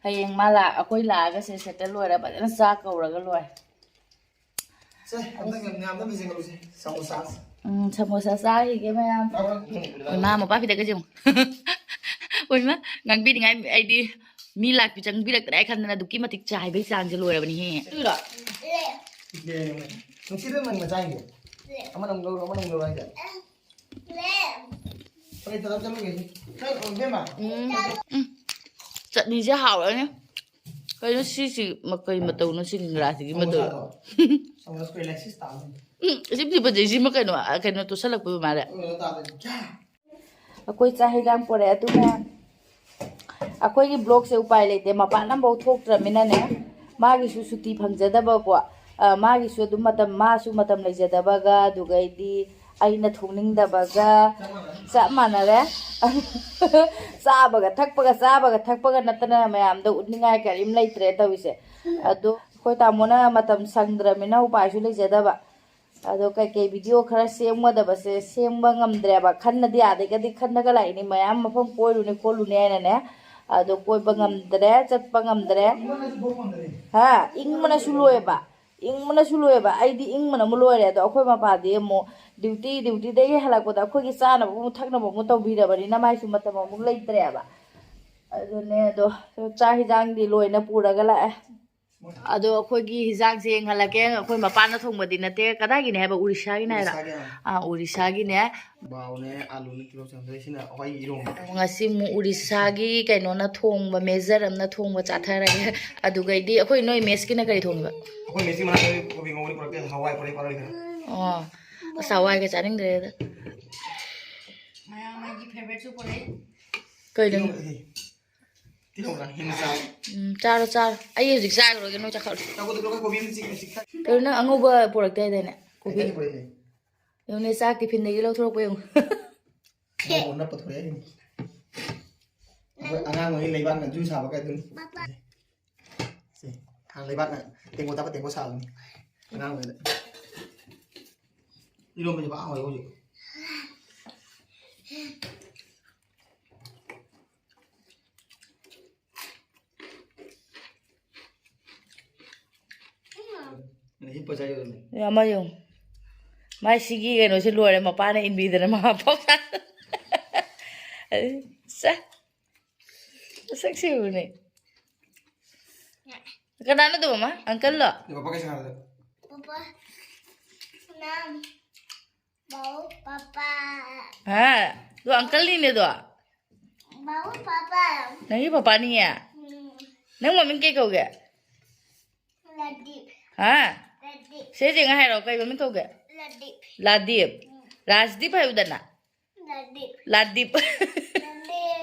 ꯍꯌꯦꯡ ꯃꯥ ꯂꯥꯛ-, ꯑꯩꯈꯣꯏ ꯂꯥꯛꯑꯒ ꯁꯦ ꯁꯦꯠꯇ ꯂꯣꯏꯔ ꯐꯖꯅ ꯆꯥꯛ ꯀꯧꯔꯒ ꯂꯣꯏꯔꯦ꯫ ꯁꯦ, ꯑꯝꯇꯪ ꯌꯥꯝ, ꯌꯥꯝꯅ ꯃꯤꯁꯤꯡ ꯀꯧꯁꯦ꯫ ꯁꯃꯣꯁꯥ꯫ ꯎꯝ, ꯁꯃꯣꯁꯥ ꯆꯥꯈꯤꯒꯦ ꯃꯌꯥꯝ꯫ ꯎꯝ꯫ ꯏꯃꯥ, ꯃꯄꯥ ꯐꯤꯗꯛꯀꯁꯦ ꯌꯦꯡꯉꯨ꯫ ꯑꯣꯏꯃ, ꯉꯥꯡꯕꯤꯅꯤꯡꯉꯥꯏ ꯑꯩꯗꯤ ꯃꯤ ꯂꯥꯛꯄꯤ ꯆꯪꯕꯤꯔꯛꯇ꯭ꯔꯦ ꯈꯟꯗꯅ ꯑꯗꯨꯛꯀꯤ ꯃꯇꯤꯛ ꯆꯥꯏꯕꯩ ꯆꯥꯡꯁꯦ ꯂꯣꯏꯔꯕꯅꯤꯍꯦ꯫ ꯑꯗꯨꯔꯣ? ꯅꯨꯡꯁꯤꯠ ꯅꯪ ꯃꯆꯥ ꯌꯦꯡꯒꯦ꯫ ꯑꯃꯅ ꯑꯃꯨꯛ ꯂꯧꯔꯣ, ꯑꯃꯅ ꯑꯃꯨꯛ ꯂꯧꯔꯣ ꯍꯥꯏꯁꯦ꯫ ꯍꯣꯏ, ꯊꯕꯛ ꯆꯠꯂꯨꯒꯦ꯫ ꯆꯠ-, ꯑꯣ, ꯏꯕꯦꯝꯃ꯫ ꯎꯝ꯫ ꯎꯝ꯫ ꯆꯠꯅꯤꯁꯦ ꯍꯥꯎꯔꯅꯤ꯫ ꯀꯩꯅꯣ ꯁꯤꯁꯤ, ꯃ-, ꯀꯩ ꯃꯇꯧꯅꯣ ꯁꯤ ꯂꯤꯡꯒ꯭ꯔꯥꯁꯤꯒꯤ ꯃꯇꯧ? ꯁꯃꯣꯁꯥꯗꯣ꯫ ꯁꯃꯣꯁꯥ ꯂꯩꯁꯤꯁ ꯇꯥꯕꯅꯤ꯫ ꯎꯝ, ꯁꯤ ꯐꯖꯩ, ꯁꯤꯃ ꯀꯩꯅꯣ, ꯑ, ꯀꯩꯅꯣ ꯇꯣꯠꯁꯜꯂꯛꯄ ꯃꯥꯜꯂꯦ꯫ ꯑꯣ, ꯇꯥꯗꯦ꯫ ꯑꯩꯈꯣꯏ ꯆꯥꯛ ꯍꯦꯟꯖꯥꯡ ꯄꯨꯔꯛꯑꯦ, ꯑꯗꯨꯅ ꯑꯩꯈꯣꯏꯒꯤ ꯕ꯭ꯂꯣꯛꯁꯦ ꯎꯄꯥꯏ ꯂꯩꯇꯦ, ꯃꯄꯥꯟ ꯑꯝꯐꯥꯎ ꯊꯣꯛꯇ꯭ꯔꯃꯤꯅꯅꯦ, ꯃꯥꯒꯤꯁꯨ ꯁꯨꯇꯤ ꯐꯪꯖꯗꯕꯀꯣ, ꯑ, ꯃꯥꯒꯤꯁꯨ ꯑꯗꯨꯝ ꯃꯇꯝ, ꯃꯥꯁꯨ ꯃꯇꯝ ꯂꯩꯖꯗꯕꯒ, ꯑꯗꯨꯒꯩꯗꯤ ꯑꯩꯅ ꯊꯣꯛꯅꯤꯡꯗꯕꯒ ꯆꯞ ꯃꯥꯟꯅꯔꯦ꯫ ꯆꯥꯕꯒ ꯊꯛꯄꯒ, ꯆꯥꯕꯒ ꯊꯛꯄꯒ ꯅꯠꯇꯅ ꯃꯌꯥꯝꯗ ꯎꯠꯅꯤꯡꯉꯥꯏ ꯀꯔꯤꯝ ꯂꯩꯇ꯭ꯔꯦ ꯇꯧꯔꯤꯁꯦ꯫ ꯑꯗꯣ ꯑꯩꯈꯣꯏ ꯇꯥꯃꯣꯅ ꯃꯇꯝ ꯁꯪꯗ꯭ꯔꯃꯤꯅ ꯎꯄꯥꯏꯁꯨ ꯂꯩꯖꯗꯕ꯫ ꯑꯗꯣ ꯀꯩꯀꯩ ꯚꯤꯗꯤꯑꯣ ꯈꯔ ꯁꯦꯝꯒꯗꯕꯁꯦ ꯁꯦꯝꯕ ꯉꯝꯗ꯭ꯔꯦꯕ꯫ ꯈꯟꯅꯗꯤ ꯑꯥꯗꯒꯗꯤ ꯈꯟꯅꯒ ꯂꯥꯛꯏꯅꯤ, ꯃꯌꯥꯝ ꯃꯐꯝ ꯀꯣꯏꯔꯨꯅꯤ ꯈꯣꯠꯂꯨꯅꯤ ꯍꯥꯏꯅꯅꯦ꯫ ꯑꯗꯣ ꯀꯣꯏꯕ ꯉꯝꯗ꯭ꯔꯦ, ꯆꯠꯄ ꯉꯝꯗ꯭ꯔꯦ꯫ ꯍꯥ? ꯏꯪꯕꯅꯁꯨ ꯂꯣꯏꯕ꯫ ꯏꯪꯕꯅꯁꯨ ꯂꯣꯏꯕ꯫ ꯑꯩꯗꯤ ꯏꯪꯕꯅ ꯑꯃꯨꯛ ꯂꯣꯏꯔꯦ꯫ ꯑꯗꯣ ꯑꯩꯈꯣꯏ ꯃꯄꯥꯗꯤ ꯑꯃꯨꯛ ꯗ꯭ꯌꯨꯇꯤ, ꯗ꯭ꯌꯨꯇꯤꯗꯒꯤ ꯍꯜꯂꯛꯄꯗ ꯑꯩꯈꯣꯏꯒꯤ ꯆꯥꯅꯕ ꯑꯃꯨꯛ ꯊꯛꯅꯕ ꯑꯃꯨꯛ ꯇꯧꯕꯤꯔꯕꯅꯤꯅ ꯃꯥꯏꯁꯨ ꯃꯇꯝ ꯑꯃꯨꯛ ꯂꯩꯇ꯭ꯔꯦꯕ꯫ ꯑꯗꯨꯅꯦ ꯑꯗꯣ, ꯆꯥꯛ ꯍꯤꯟꯖꯥꯡꯗꯤ ꯂꯣꯏꯅ ꯄꯨꯔꯒ ꯂꯥꯛꯑꯦ꯫ ꯑꯗꯣ ꯑꯩꯈꯣꯏꯒꯤ ꯍꯤꯟꯖꯥꯡꯁꯦ ꯌꯦꯡꯍꯜꯂꯛꯀꯦ꯫ ꯑꯩꯈꯣꯏ ꯃꯄꯥꯟꯗ ꯊꯣꯡꯕꯗꯤ ꯅꯠꯇꯦ꯫ ꯀꯗꯥꯏꯒꯤꯅꯦ ꯍꯥꯏꯕ? ꯎꯔꯤꯁꯥꯒꯤꯅꯦ ꯍꯥꯏꯔ? ꯎꯔꯤꯁꯥꯒꯤ, ꯑꯥ꯫ ꯑꯥ, ꯎꯔꯤꯁꯥꯒꯤꯅꯦ꯫ ꯕꯥꯎꯅꯦ, ꯑꯥꯂꯨꯅꯦ, ꯇꯤꯜꯍꯧ ꯆꯅꯝ꯫ ꯁꯤꯅ ꯑꯩꯈꯣꯏꯒꯤ ꯏꯔꯣꯝꯕ꯫ ꯉꯁꯤ ꯑꯃꯨꯛ ꯎꯔꯤꯁꯥꯒꯤ ꯀꯩꯅꯣꯅ ꯊꯣꯡꯕ, ꯃꯦꯖꯔ ꯑꯃꯅ ꯊꯣꯡꯕ ꯆꯥꯊꯔꯒꯦ꯫ ꯑꯗꯨꯒꯩꯗꯤ ꯑꯩꯈꯣꯏ, ꯅꯣꯏ ꯃꯦꯁꯀꯤꯅ ꯀꯔꯤ ꯊꯣꯡꯉꯤꯕ? ꯑꯩꯈꯣꯏ ꯃꯦꯁꯀꯤ ꯃꯅꯥꯛꯇ ꯀꯣꯕꯤ ꯉꯧꯕꯅꯤ ꯄꯨꯔꯛꯇꯦ, ꯍꯋꯥꯏ ꯄꯨꯔꯛꯏ, ꯄꯨꯔꯛꯏ ꯈꯔ꯫ ꯑꯣ, ꯑꯁ, ꯍꯋꯥꯏꯒ ꯆꯥꯅꯤꯡꯗ꯭ꯔꯦꯗ꯫ ꯃꯌꯥꯝ ꯑꯩꯒꯤ ꯐꯦꯚꯔꯦꯠꯁꯨ ꯄꯨꯔꯛꯏ꯫ ꯀꯩꯅꯣ? ꯇꯤꯜꯍꯧ, ꯑꯦ, ꯇꯤꯜꯍꯧꯔ? ꯍꯦꯟꯅ ꯆꯥꯎ꯫ ꯎꯝ, ꯆꯥꯔꯣ, ꯆꯥꯔꯣ꯫ ꯑꯩ ꯍꯧꯖꯤꯛ ꯆꯥꯈ꯭ꯔꯣꯏꯒꯦ, ꯅꯣꯏ ꯆꯥꯈꯠꯂꯣ꯫ ꯆꯥꯛ ꯀꯣꯠꯇ ꯄꯨꯔꯛꯄ ꯀꯣꯕꯤ ꯑꯃ ꯆꯤꯛ-, ꯆꯤꯛ-, ꯀꯩꯅꯣ, ꯅꯪ ꯑꯉꯧꯕ ꯄꯨꯔꯛꯇꯦ ꯍꯥꯏꯗꯥꯏꯅꯦ? ꯀꯣꯕꯤ꯫ ꯑꯩ ꯄꯨꯔꯛꯏꯅꯦ꯫ ꯌꯦꯡꯉꯨꯅꯦ, ꯆꯥꯛ ꯇꯤꯐꯤꯟꯗꯒꯤ ꯂꯧꯊꯣꯔꯛꯄ ꯌꯦꯡꯉꯨ꯫ ꯑꯉꯧꯕ ꯅꯞꯄ ꯊꯣꯛꯂꯛꯑꯦ ꯍꯥꯏꯅꯤ꯫ ꯑꯩꯈꯣꯏ ꯑꯉꯥꯡ ꯑꯣꯏꯔꯤ ꯂꯩꯕꯥꯛꯅ ꯖꯨ ꯁꯥꯕ ꯀꯥꯏꯗꯨꯅꯤ꯫ ꯁꯦ, ꯊꯥꯡ ꯂꯩꯕꯥꯛꯅ ꯇꯦꯡꯀꯣꯠ ꯇꯥꯕ ꯇꯦꯡꯀꯣꯠ ꯁꯥꯕꯅꯤ ꯑꯉꯥꯡ ꯑꯣꯏꯔꯤꯉꯩꯗ꯫ ꯏꯔꯣꯝꯕꯁꯦ ꯄꯥꯛ ꯍꯥꯎꯋꯦ ꯍꯧꯖꯤꯛ꯫ ꯍꯤꯞꯄ ꯆꯥꯏ ꯑꯗꯨꯅꯦ꯫ ꯑꯃ ꯌꯦꯡꯉꯨ꯫ ꯃꯥꯏ ꯁꯤꯒꯤ ꯀꯩꯅꯣꯁꯦ ꯂꯣꯏꯔꯦ, ꯃꯄꯥꯅ ꯏꯟꯕꯤꯗꯅ ꯃꯥ ꯐꯥꯎ ꯆꯥ-, ꯆꯥ-, ꯃꯁꯛꯁꯦ ꯌꯦꯡꯉꯨꯅꯦ꯫ ꯀꯅꯥꯅꯣ ꯑꯗꯨ, ꯃꯃꯥ? ꯑꯪꯀꯜꯂꯣ? ꯄꯄꯥ ꯀꯩ ꯁꯥꯟꯅꯗꯣꯏ? ꯄꯄꯥ, ꯅꯪ, ꯕꯥꯎ, ꯄꯄꯥ꯫ ꯍꯥ? ꯑꯗꯨ ꯑꯪꯀꯜꯅꯤꯅꯦ ꯑꯗꯣ꯫ ꯕꯥꯎ, ꯄꯄꯥ꯫ ꯅꯪꯒꯤ ꯄꯄꯥꯅꯤꯌꯦ? ꯎꯝ꯫ ꯅꯪ ꯃꯃꯤꯡ ꯀꯩ ꯀꯧꯒꯦ? ꯂꯥꯗꯤꯞ꯫ ꯍꯥ? ꯂꯥꯗꯤꯞ꯫ ꯁꯦ, ꯌꯦꯡꯉ ꯍꯥꯏꯔꯛꯑꯣ, ꯀꯩ ꯃꯃꯤꯡ ꯀꯧꯒꯦ? ꯂꯥꯗꯤꯞ꯫ ꯂꯥꯗꯤꯞ꯫ ꯎꯝ꯫ ꯔꯥꯖꯗꯤꯞ ꯍꯥꯏꯌꯨꯗꯅ꯫ ꯂꯥꯗꯤꯞ꯫ ꯂꯥꯗꯤꯞ꯫ ꯂꯥꯗꯤꯞ꯫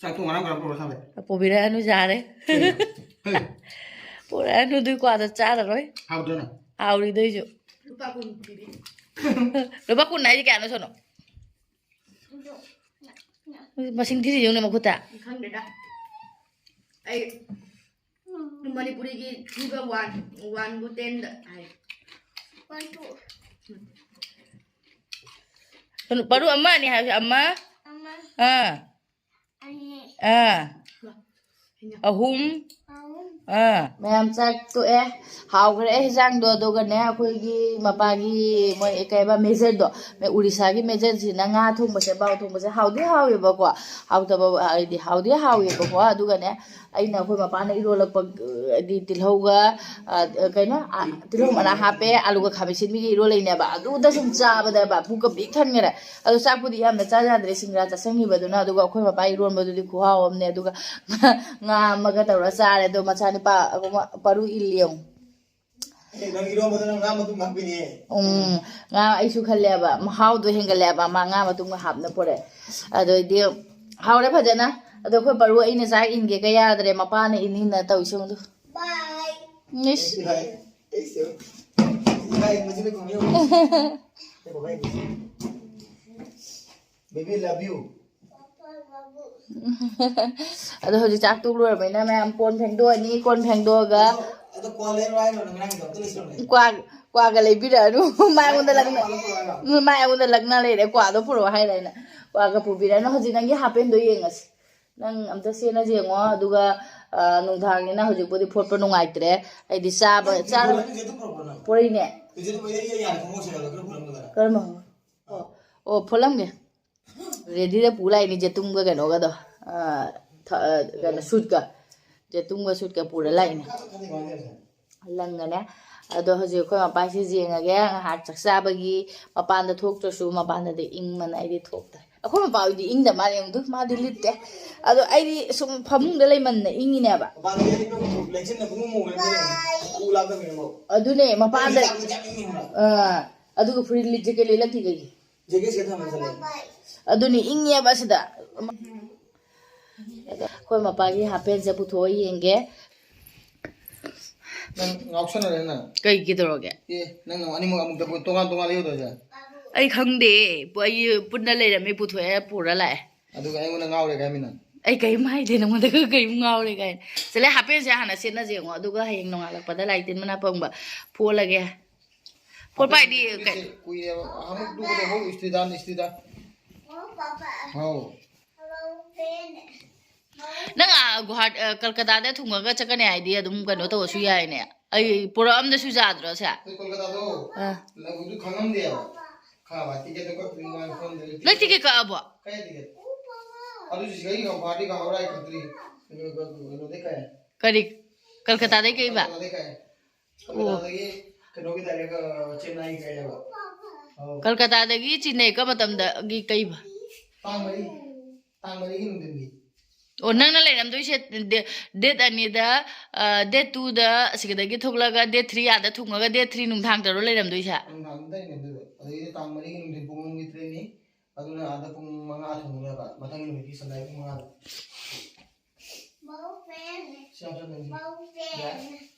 ꯆꯥꯛ ꯊꯣꯡ ꯉꯔꯥꯡ ꯀꯅꯥ ꯄꯨꯔꯛꯑꯣ ꯆꯥꯕ? ꯄꯨꯕꯤꯔꯛꯑꯅꯨ ꯌꯥꯔꯦ꯫ ꯍꯦ꯫ ꯄꯨꯔꯛꯑꯅꯨ, ꯑꯗꯨꯏ ꯀ꯭ꯋꯥꯗꯣ ꯆꯥꯔꯔꯣꯏ꯫ ꯍꯥꯎꯗ꯭ꯔꯣ ꯅꯪ? ꯍꯥꯎꯔꯤꯗꯣ ꯑꯩꯁꯨ꯫ ꯂꯨꯄꯥ ꯀꯨꯟ ꯄꯤꯔꯤ꯫ ꯂꯨꯄꯥ ꯀꯨꯟ ꯍꯥꯏꯁꯦ ꯀꯌꯥꯅꯣ, ꯁꯣꯅꯣ? ꯃꯁꯤꯡ ꯊꯤꯔꯤꯁꯦ ꯌꯦꯡꯉꯨꯅꯦ ꯃꯈꯨꯠꯇ꯫ ꯈꯪꯗꯦꯗ꯫ ꯑꯩ ꯃꯅꯤꯄꯨꯔꯤꯒꯤ ꯊꯤꯕ ꯋꯥꯟ, ꯋꯥꯟꯕꯨ ꯇꯦꯟꯗ ꯍꯥꯏ꯫ One, two. ꯄꯔꯨ ꯑꯃ ꯑꯅꯤ ꯍꯥꯏꯕꯁꯦ ꯑꯃ꯫ ꯑꯃ꯫ ꯑꯥ꯫ ꯑꯅꯤ꯫ ꯑꯥ꯫ ꯑꯍꯨꯝ꯫ ꯑꯍꯨꯝ꯫ ꯑꯥ꯫ ꯃꯌꯥꯝ ꯆꯥꯛ ꯇꯣꯛꯑꯦ꯫ ꯍꯥꯎꯈ꯭ꯔꯦ ꯍꯤꯟꯖꯥꯡꯗꯣ꯫ ꯑꯗꯨꯒꯅꯦ, ꯑꯩꯈꯣꯏꯒꯤ ꯃꯄꯥꯒꯤ ꯃꯣꯏ ꯀꯩ ꯍꯥꯏꯕ, ꯃꯦꯖꯔꯗꯣ, ꯃꯣꯏ ꯎꯔꯤꯁꯥꯒꯤ ꯃꯦꯖꯔꯁꯤꯅ ꯉꯥ ꯊꯣꯡꯕꯁꯦ, ꯕꯥꯎ ꯊꯣꯡꯕꯁꯦ ꯍꯥꯎꯗꯤ ꯍꯥꯎꯋꯦꯕꯀꯣ꯫ ꯍꯥꯎꯇꯕ ꯍꯥꯏꯗꯤ ꯍꯥꯎꯗꯤ ꯍꯥꯎꯋꯦꯕꯀꯣ꯫ ꯑꯗꯨꯒꯅꯦ, ꯑꯩꯅ ꯑꯩꯈꯣꯏ ꯃꯄꯥꯅ ꯏꯔꯣꯜꯂꯛꯄ, ꯍꯥꯏꯗꯤ ꯇꯤꯜꯍꯧꯒ, ꯑ, ꯀꯩꯅꯣ, ꯑ, ꯇꯤꯜꯍꯧ ꯃꯅꯥ ꯍꯥꯞꯄꯦ, ꯑꯂꯨꯒ ꯈꯥꯃꯦꯟ ꯑꯁꯤꯟꯕꯤꯒ ꯏꯔꯣꯜꯂꯛꯏꯅꯦꯕ꯫ ꯑꯗꯨꯗ ꯁꯨꯝ ꯆꯥꯕꯗꯕ ꯄꯨꯛꯀ ꯄꯤꯛ ꯊꯟꯈꯔꯦ꯫ ꯑꯗꯣ ꯆꯥꯛꯄꯨꯗꯤ ꯌꯥꯝꯅ ꯆꯥ ꯌꯥꯗ꯭ꯔꯦ, ꯁꯤꯡꯒꯔꯥ ꯆꯥꯁꯟꯈꯤꯕꯗꯨꯅ꯫ ꯑꯗꯨꯒ ꯑꯩꯈꯣꯏ ꯃꯄꯥ ꯏꯔꯣꯟꯕꯗꯨꯗꯤ ꯈꯨꯍꯥꯎ ꯑꯃꯅꯦ꯫ ꯑꯗꯨꯒ ꯉꯥ ꯑꯃꯒ ꯇꯧꯔ ꯆꯥꯔꯦ꯫ ꯑꯗꯣ ꯃꯆꯥꯅꯨꯄꯥ ꯄꯔꯨ ꯏꯜꯂꯤ ꯌꯦꯡꯉꯨ꯫ ꯑꯦ, ꯅꯪ ꯏꯔꯣꯟꯕꯗ ꯅꯪ ꯉꯥ ꯃꯇꯨꯝ ꯍꯥꯞꯄꯤꯅꯦ꯫ ꯎꯝ, ꯉꯥ ꯑꯩꯁꯨ ꯈꯜꯂꯦꯕ, ꯃꯍꯥꯎꯗꯣ ꯍꯦꯟꯒꯠꯂꯦꯕ, ꯃꯥ ꯉꯥ ꯃꯇꯨꯝꯒ ꯍꯥꯞꯅ ꯄꯨꯔꯛꯑꯦ꯫ ꯑꯗꯩꯗꯤ ꯍꯥꯎꯔꯦ ꯐꯖꯅ꯫ ꯑꯗꯣ ꯑꯩꯈꯣꯏ ꯄꯔꯨ ꯑꯩꯅ ꯆꯥꯛ ꯏꯟꯒꯦꯒ ꯌꯥꯗ꯭ꯔꯦ, ꯃꯄꯥꯅ ꯏꯟ ꯏꯟꯅ ꯇꯧꯏꯁꯦ ꯌꯦꯡꯉꯨ꯫ ꯏꯁ꯫ ꯏꯁ, ꯏꯁ, ꯏꯁ, ꯏꯁ, ꯃꯁꯤꯅ ꯀꯃꯥꯏꯅ ꯇꯧꯕ? Baby, love U. ꯑꯗꯣ ꯍꯧꯖꯤꯛ ꯆꯥꯛ ꯇꯣꯛ ꯂꯣꯏꯔꯕꯅꯤꯅ ꯃꯌꯥꯝ ꯀꯣꯟ ꯐꯦꯡꯗꯣꯛꯑꯅꯤ, ꯀꯣꯟ ꯐꯦꯡꯗꯣꯛꯑꯒ ꯑꯗꯣ ꯀꯣꯟ ꯂꯩꯔꯣ ꯍꯥꯏꯔꯣ, ꯅꯪ ꯉꯔꯥꯡꯒꯤꯗꯣ ꯑꯝꯇ ꯂꯩꯁꯤꯜꯂꯣꯅꯦ꯫ ꯀ꯭ꯋꯥ, ꯀ꯭ꯋꯥꯒ ꯂꯩꯕꯤꯔꯛꯑꯅꯨ꯫ ꯃꯥ ꯑꯩꯉꯣꯟꯗ ꯂꯛꯅ-, ꯀꯣꯟ ꯂꯩꯔꯣ ꯍꯥꯏꯔꯣ? ꯃꯥ ꯑꯩꯉꯣꯟꯗ ꯂꯛꯅ ꯂꯩꯔꯦ, ꯀ꯭ꯋꯥꯗꯣ ꯄꯨꯔꯛꯑꯣ ꯍꯥꯏꯔꯦꯅ꯫ ꯀ꯭ꯋꯥꯒ ꯄꯨꯕꯤꯔꯛꯑꯅꯨ꯫ ꯍꯧꯖꯤꯛ ꯅꯪꯒꯤ ꯍꯥꯞ ꯄꯦꯟꯗꯣ ꯌꯦꯡꯉꯁꯤ꯫ ꯅꯪ ꯑꯝꯇ ꯁꯦꯠꯅꯁꯤ ꯌꯦꯡꯉꯣ꯫ ꯑꯗꯨꯒ, ꯑ, ꯅꯨꯡꯗꯥꯡꯅꯤꯅ ꯍꯧꯖꯤꯛꯄꯨꯗꯤ ꯐꯣꯠꯄ ꯅꯨꯡꯉꯥꯏꯇ꯭ꯔꯦ꯫ ꯑꯩꯗꯤ ꯆꯥꯕ, ꯅꯪ ꯆꯥꯔ-, ꯖꯦꯇꯨꯝ ꯄꯨꯔꯛꯄ꯭ꯔꯣ ꯅꯪ? ꯄꯨꯔꯛꯏꯅꯦ꯫ ꯖꯦꯇꯨꯝ ꯑꯩ, ꯑꯩ ꯌꯥꯔꯦ, ꯈꯣꯡꯎꯞ ꯁꯦꯒꯥꯏꯕ ꯈꯔ ꯄꯨꯔꯛꯑꯝꯃꯨꯗꯅ꯫ ꯀꯔꯝꯕ ꯈꯣꯡꯎꯞ? ꯑꯣ, ꯑꯣ, ꯐꯣꯠꯂꯝꯒꯦ꯫ ꯔꯦꯗꯤꯗ ꯄꯨ ꯂꯥꯛꯏꯅꯤ ꯖꯦꯇꯨꯝꯒ ꯀꯩꯅꯣꯒꯗꯣ꯫ ꯑ, ꯊ-, ꯑ, ꯀꯩꯅꯣ, ꯁꯨꯠꯀ꯫ ꯖꯦꯇꯨꯝꯒ ꯁꯨꯠꯀ ꯄꯨꯔ ꯂꯥꯛꯏꯅꯤ꯫ ꯂꯪꯒꯅꯦ꯫ ꯑꯗꯣ ꯍꯧꯖꯤꯛ ꯑꯩꯈꯣꯏ ꯃꯄꯥꯁꯤ ꯌꯦꯡꯉꯒꯦ꯫ ꯉꯥꯏꯍꯥꯛ ꯆꯥꯛ ꯆꯥꯕꯒꯤ ꯃꯄꯥꯟꯗ ꯊꯣꯛꯇ꯭ꯔꯁꯨ ꯃꯄꯥꯟꯗꯗꯤ ꯏꯪꯕꯅ ꯑꯩꯗꯤ ꯊꯣꯛꯇ꯭ꯔꯦ꯫ ꯑꯩꯈꯣꯏ ꯃꯄꯥ ꯍꯣꯏꯗꯤ ꯏꯪꯗ ꯃꯥꯜꯂꯦ ꯌꯦꯡꯉꯨꯗꯨ, ꯃꯥꯗꯤ ꯂꯤꯠꯇꯦ꯫ ꯑꯗꯣ ꯑꯩꯗꯤ ꯁꯨꯝ ꯐꯃꯨꯡꯗ ꯂꯩꯃꯟꯅ ꯏꯪꯉꯤꯅꯦꯕ꯫ ꯃꯄꯥꯟꯗ ꯂꯩꯔꯗꯤ ꯂꯩꯆꯤꯟꯅ ꯄꯨꯡꯃꯨ ꯃꯨꯔꯦ ꯂꯩꯔꯝꯃꯦ꯫ ꯎ ꯂꯥꯛꯇꯕꯅꯤꯅꯀꯣ꯫ ꯑꯗꯨꯅꯦ, ꯃꯄꯥꯟꯗ, ꯃꯩ ꯂꯥꯛꯄꯗꯤ ꯌꯥꯝ ꯏꯪꯉꯤ ꯈꯪꯕ꯭ꯔꯥ? ꯑꯥ, ꯑꯗꯨꯒ ꯐꯨꯔꯤꯠ ꯂꯤꯠ, ꯖꯦꯀꯦꯠ ꯂꯤꯠꯂꯛꯇꯦ ꯀꯩꯒꯤ? ꯖꯦꯀꯦꯠ ꯁꯦꯠ ꯊꯝꯃ ꯆꯠꯂꯦ꯫ ꯑꯗꯨꯅꯤ, ꯏꯪꯉꯦꯕ ꯑꯁꯤꯗ꯫ ꯑꯗꯣ ꯑꯩꯈꯣꯏ ꯃꯄꯥꯒꯤ ꯍꯥꯞ ꯄꯦꯟꯁꯦ ꯄꯨꯊꯣꯛꯑ ꯌꯦꯡꯒꯦ꯫ ꯅꯪ ꯉꯥꯎꯁꯟꯅꯔꯦ ꯅꯪ꯫ ꯀꯩ ꯀꯩꯗꯧꯔꯒꯦ? ꯑꯦ, ꯅꯪ ꯑꯅꯤꯃꯛ ꯑꯃꯨꯛꯇ ꯄꯨ-, ꯇꯣꯉꯥꯟ ꯇꯣꯉꯥꯟ ꯂꯩꯌꯨꯗꯣꯏꯁꯦ? ꯑꯩ ꯈꯪꯗꯦ꯫ ꯄꯨ-, ꯑꯩ ꯄꯨꯟꯅ ꯂꯩꯔꯝꯃꯤ, ꯄꯨꯊꯣꯛꯑꯦ, ꯄꯨꯔ ꯂꯥꯛꯑꯦ꯫ ꯑꯗꯨꯒ ꯑꯩꯉꯣꯟꯗ ꯉꯥꯎꯔꯦ ꯀꯥꯏ ꯃꯤꯅ? ꯑꯩ ꯀꯔꯤꯝ ꯍꯥꯏꯗꯦ ꯅꯉꯣꯟꯗ, ꯀꯔꯤꯝ ꯉꯥꯎꯔꯦ ꯀꯥꯏꯅ꯫ ꯆꯠꯂꯦ, ꯍꯥꯞ ꯄꯦꯟꯁꯦ ꯍꯥꯟꯅ ꯁꯦꯠꯅꯁꯦ ꯌꯦꯡꯉꯣ, ꯑꯗꯨꯒ ꯍꯌꯦꯡ ꯅꯣꯡꯉꯥꯜꯂꯛꯄꯗ ꯂꯥꯏ ꯇꯤꯟ ꯃꯅꯥ ꯄꯪꯕ ꯐꯣꯠꯂꯒꯦ꯫ ꯐꯣꯠꯄ ꯍꯥꯏꯗꯤ ꯀꯩ-, ꯀꯨꯏꯔꯦꯕ, ꯑꯃꯨꯛ ꯇꯨꯕꯗ ꯍꯧ ꯏꯁꯇ꯭ꯔꯤꯗꯥꯟ, ꯏꯁꯇ꯭ꯔꯤꯗꯥꯟ꯫ ꯍꯥꯎ꯫ ꯅꯪ ꯑꯥ ꯒꯨꯍꯥꯇꯤ, ꯑ, ꯀꯜꯀꯇꯥꯗ ꯊꯨꯡꯉꯒ ꯆꯠꯀꯅꯤ ꯍꯥꯏꯗꯤ ꯑꯗꯨꯝ ꯀꯩꯅꯣ ꯇꯧꯔꯁꯨ ꯌꯥꯏꯅꯦ꯫ ꯑꯩ ꯄꯨꯔꯛꯑꯝꯗꯁꯨ ꯌꯥꯗ꯭ꯔꯣ ꯁꯦ? ꯑꯩꯈꯣꯏ ꯀꯣꯜꯀꯇꯥꯗꯣ ꯑꯥ꯫ ꯂꯧꯕꯗꯨ ꯈꯪꯉꯝꯗꯦꯕ꯫ ꯈꯪꯉꯕ? ꯇꯤꯀꯦꯠꯇꯣ ꯀꯛꯇ꯭ꯔꯤ ꯃꯥ ꯐꯣꯟꯗ ꯇꯤꯀꯦꯠ ꯅꯪ ꯇꯤꯀꯦꯠ ꯀꯛꯑꯕꯣ? ꯀꯛꯑꯦ ꯇꯤꯀꯦꯠ꯫ ꯑꯗꯨꯁꯨ ꯁꯤꯗꯒꯤ ꯒꯨꯍꯥꯇꯤ ꯒꯨꯍꯥꯇꯤ ꯀꯛꯇ꯭ꯔꯤ꯫ ꯀꯩꯅꯣ, ꯀꯩꯅꯣ, ꯀꯩꯅꯣꯗꯩ ꯀꯛꯑꯦ꯫ ꯀꯔꯤ? ꯀꯜꯀꯇꯥꯗꯩ ꯀꯛꯏꯕ? ꯀꯜꯀꯇꯥꯗꯩ ꯀꯛꯑꯦ꯫ ꯑꯣ꯫ ꯀꯜꯀꯇꯥꯗꯒꯤ ꯀꯩꯅꯣꯒꯤ ꯗꯥꯏꯔꯦꯛ, ꯑ, ꯆꯦꯟꯅꯥꯏ ꯀꯛꯑꯦꯕ꯫ ꯑꯧ꯫ ꯀꯜꯀꯇꯥꯗꯒꯤ ꯆꯤꯟꯅꯩ ꯀꯔꯝꯕ ꯃꯇꯝꯗꯒꯤ ꯀꯛꯏꯕ? ꯇꯥꯡ ꯃꯔꯤ꯫ ꯇꯥꯡ ꯃꯔꯤꯒꯤ ꯅꯨꯡꯊꯤꯟꯒꯤ꯫ ꯑꯣ, ꯅꯪꯅ ꯂꯩꯔꯝꯗꯣꯏꯁꯦ ꯗꯦ-, ꯗꯦꯠ ꯑꯅꯤꯗ, ꯑ, ꯗꯦꯠ ꯇꯨꯗ ꯑꯁꯤꯗꯒꯤ ꯊꯣꯛꯂꯛꯑꯒ ꯗꯦꯠ ꯊ꯭ꯔꯤ ꯑꯥꯗ ꯊꯨꯡꯉꯒ ꯗꯦꯠ ꯊ꯭ꯔꯤ ꯅꯨꯡꯗꯥꯡꯗꯔꯣ ꯂꯩꯔꯝꯗꯣꯏꯁꯦ? ꯅꯨꯡꯗꯥꯡꯗ ꯂꯩꯔꯝꯗꯣꯏꯕ꯫ ꯑꯗꯩꯗꯤ ꯇꯥꯡ ꯃꯔꯤꯒꯤ ꯅꯨꯡꯊꯤꯟ ꯄꯨꯡ ꯑꯍꯨꯝꯒꯤ ꯇ꯭ꯔꯦꯟꯅꯤ꯫ ꯑꯗꯨꯅ ꯑꯥꯗ ꯄꯨꯡ ꯃꯉꯥ ꯊꯨꯡꯒꯗꯕ꯫ ꯃꯊꯪꯒꯤ ꯅꯨꯃꯤꯠꯀꯤ ꯁꯟꯗꯥꯏ ꯄꯨꯡ ꯃꯉꯥꯗ꯫ ꯁꯤ ꯌꯥꯝ ꯆꯠꯅꯕꯤ꯫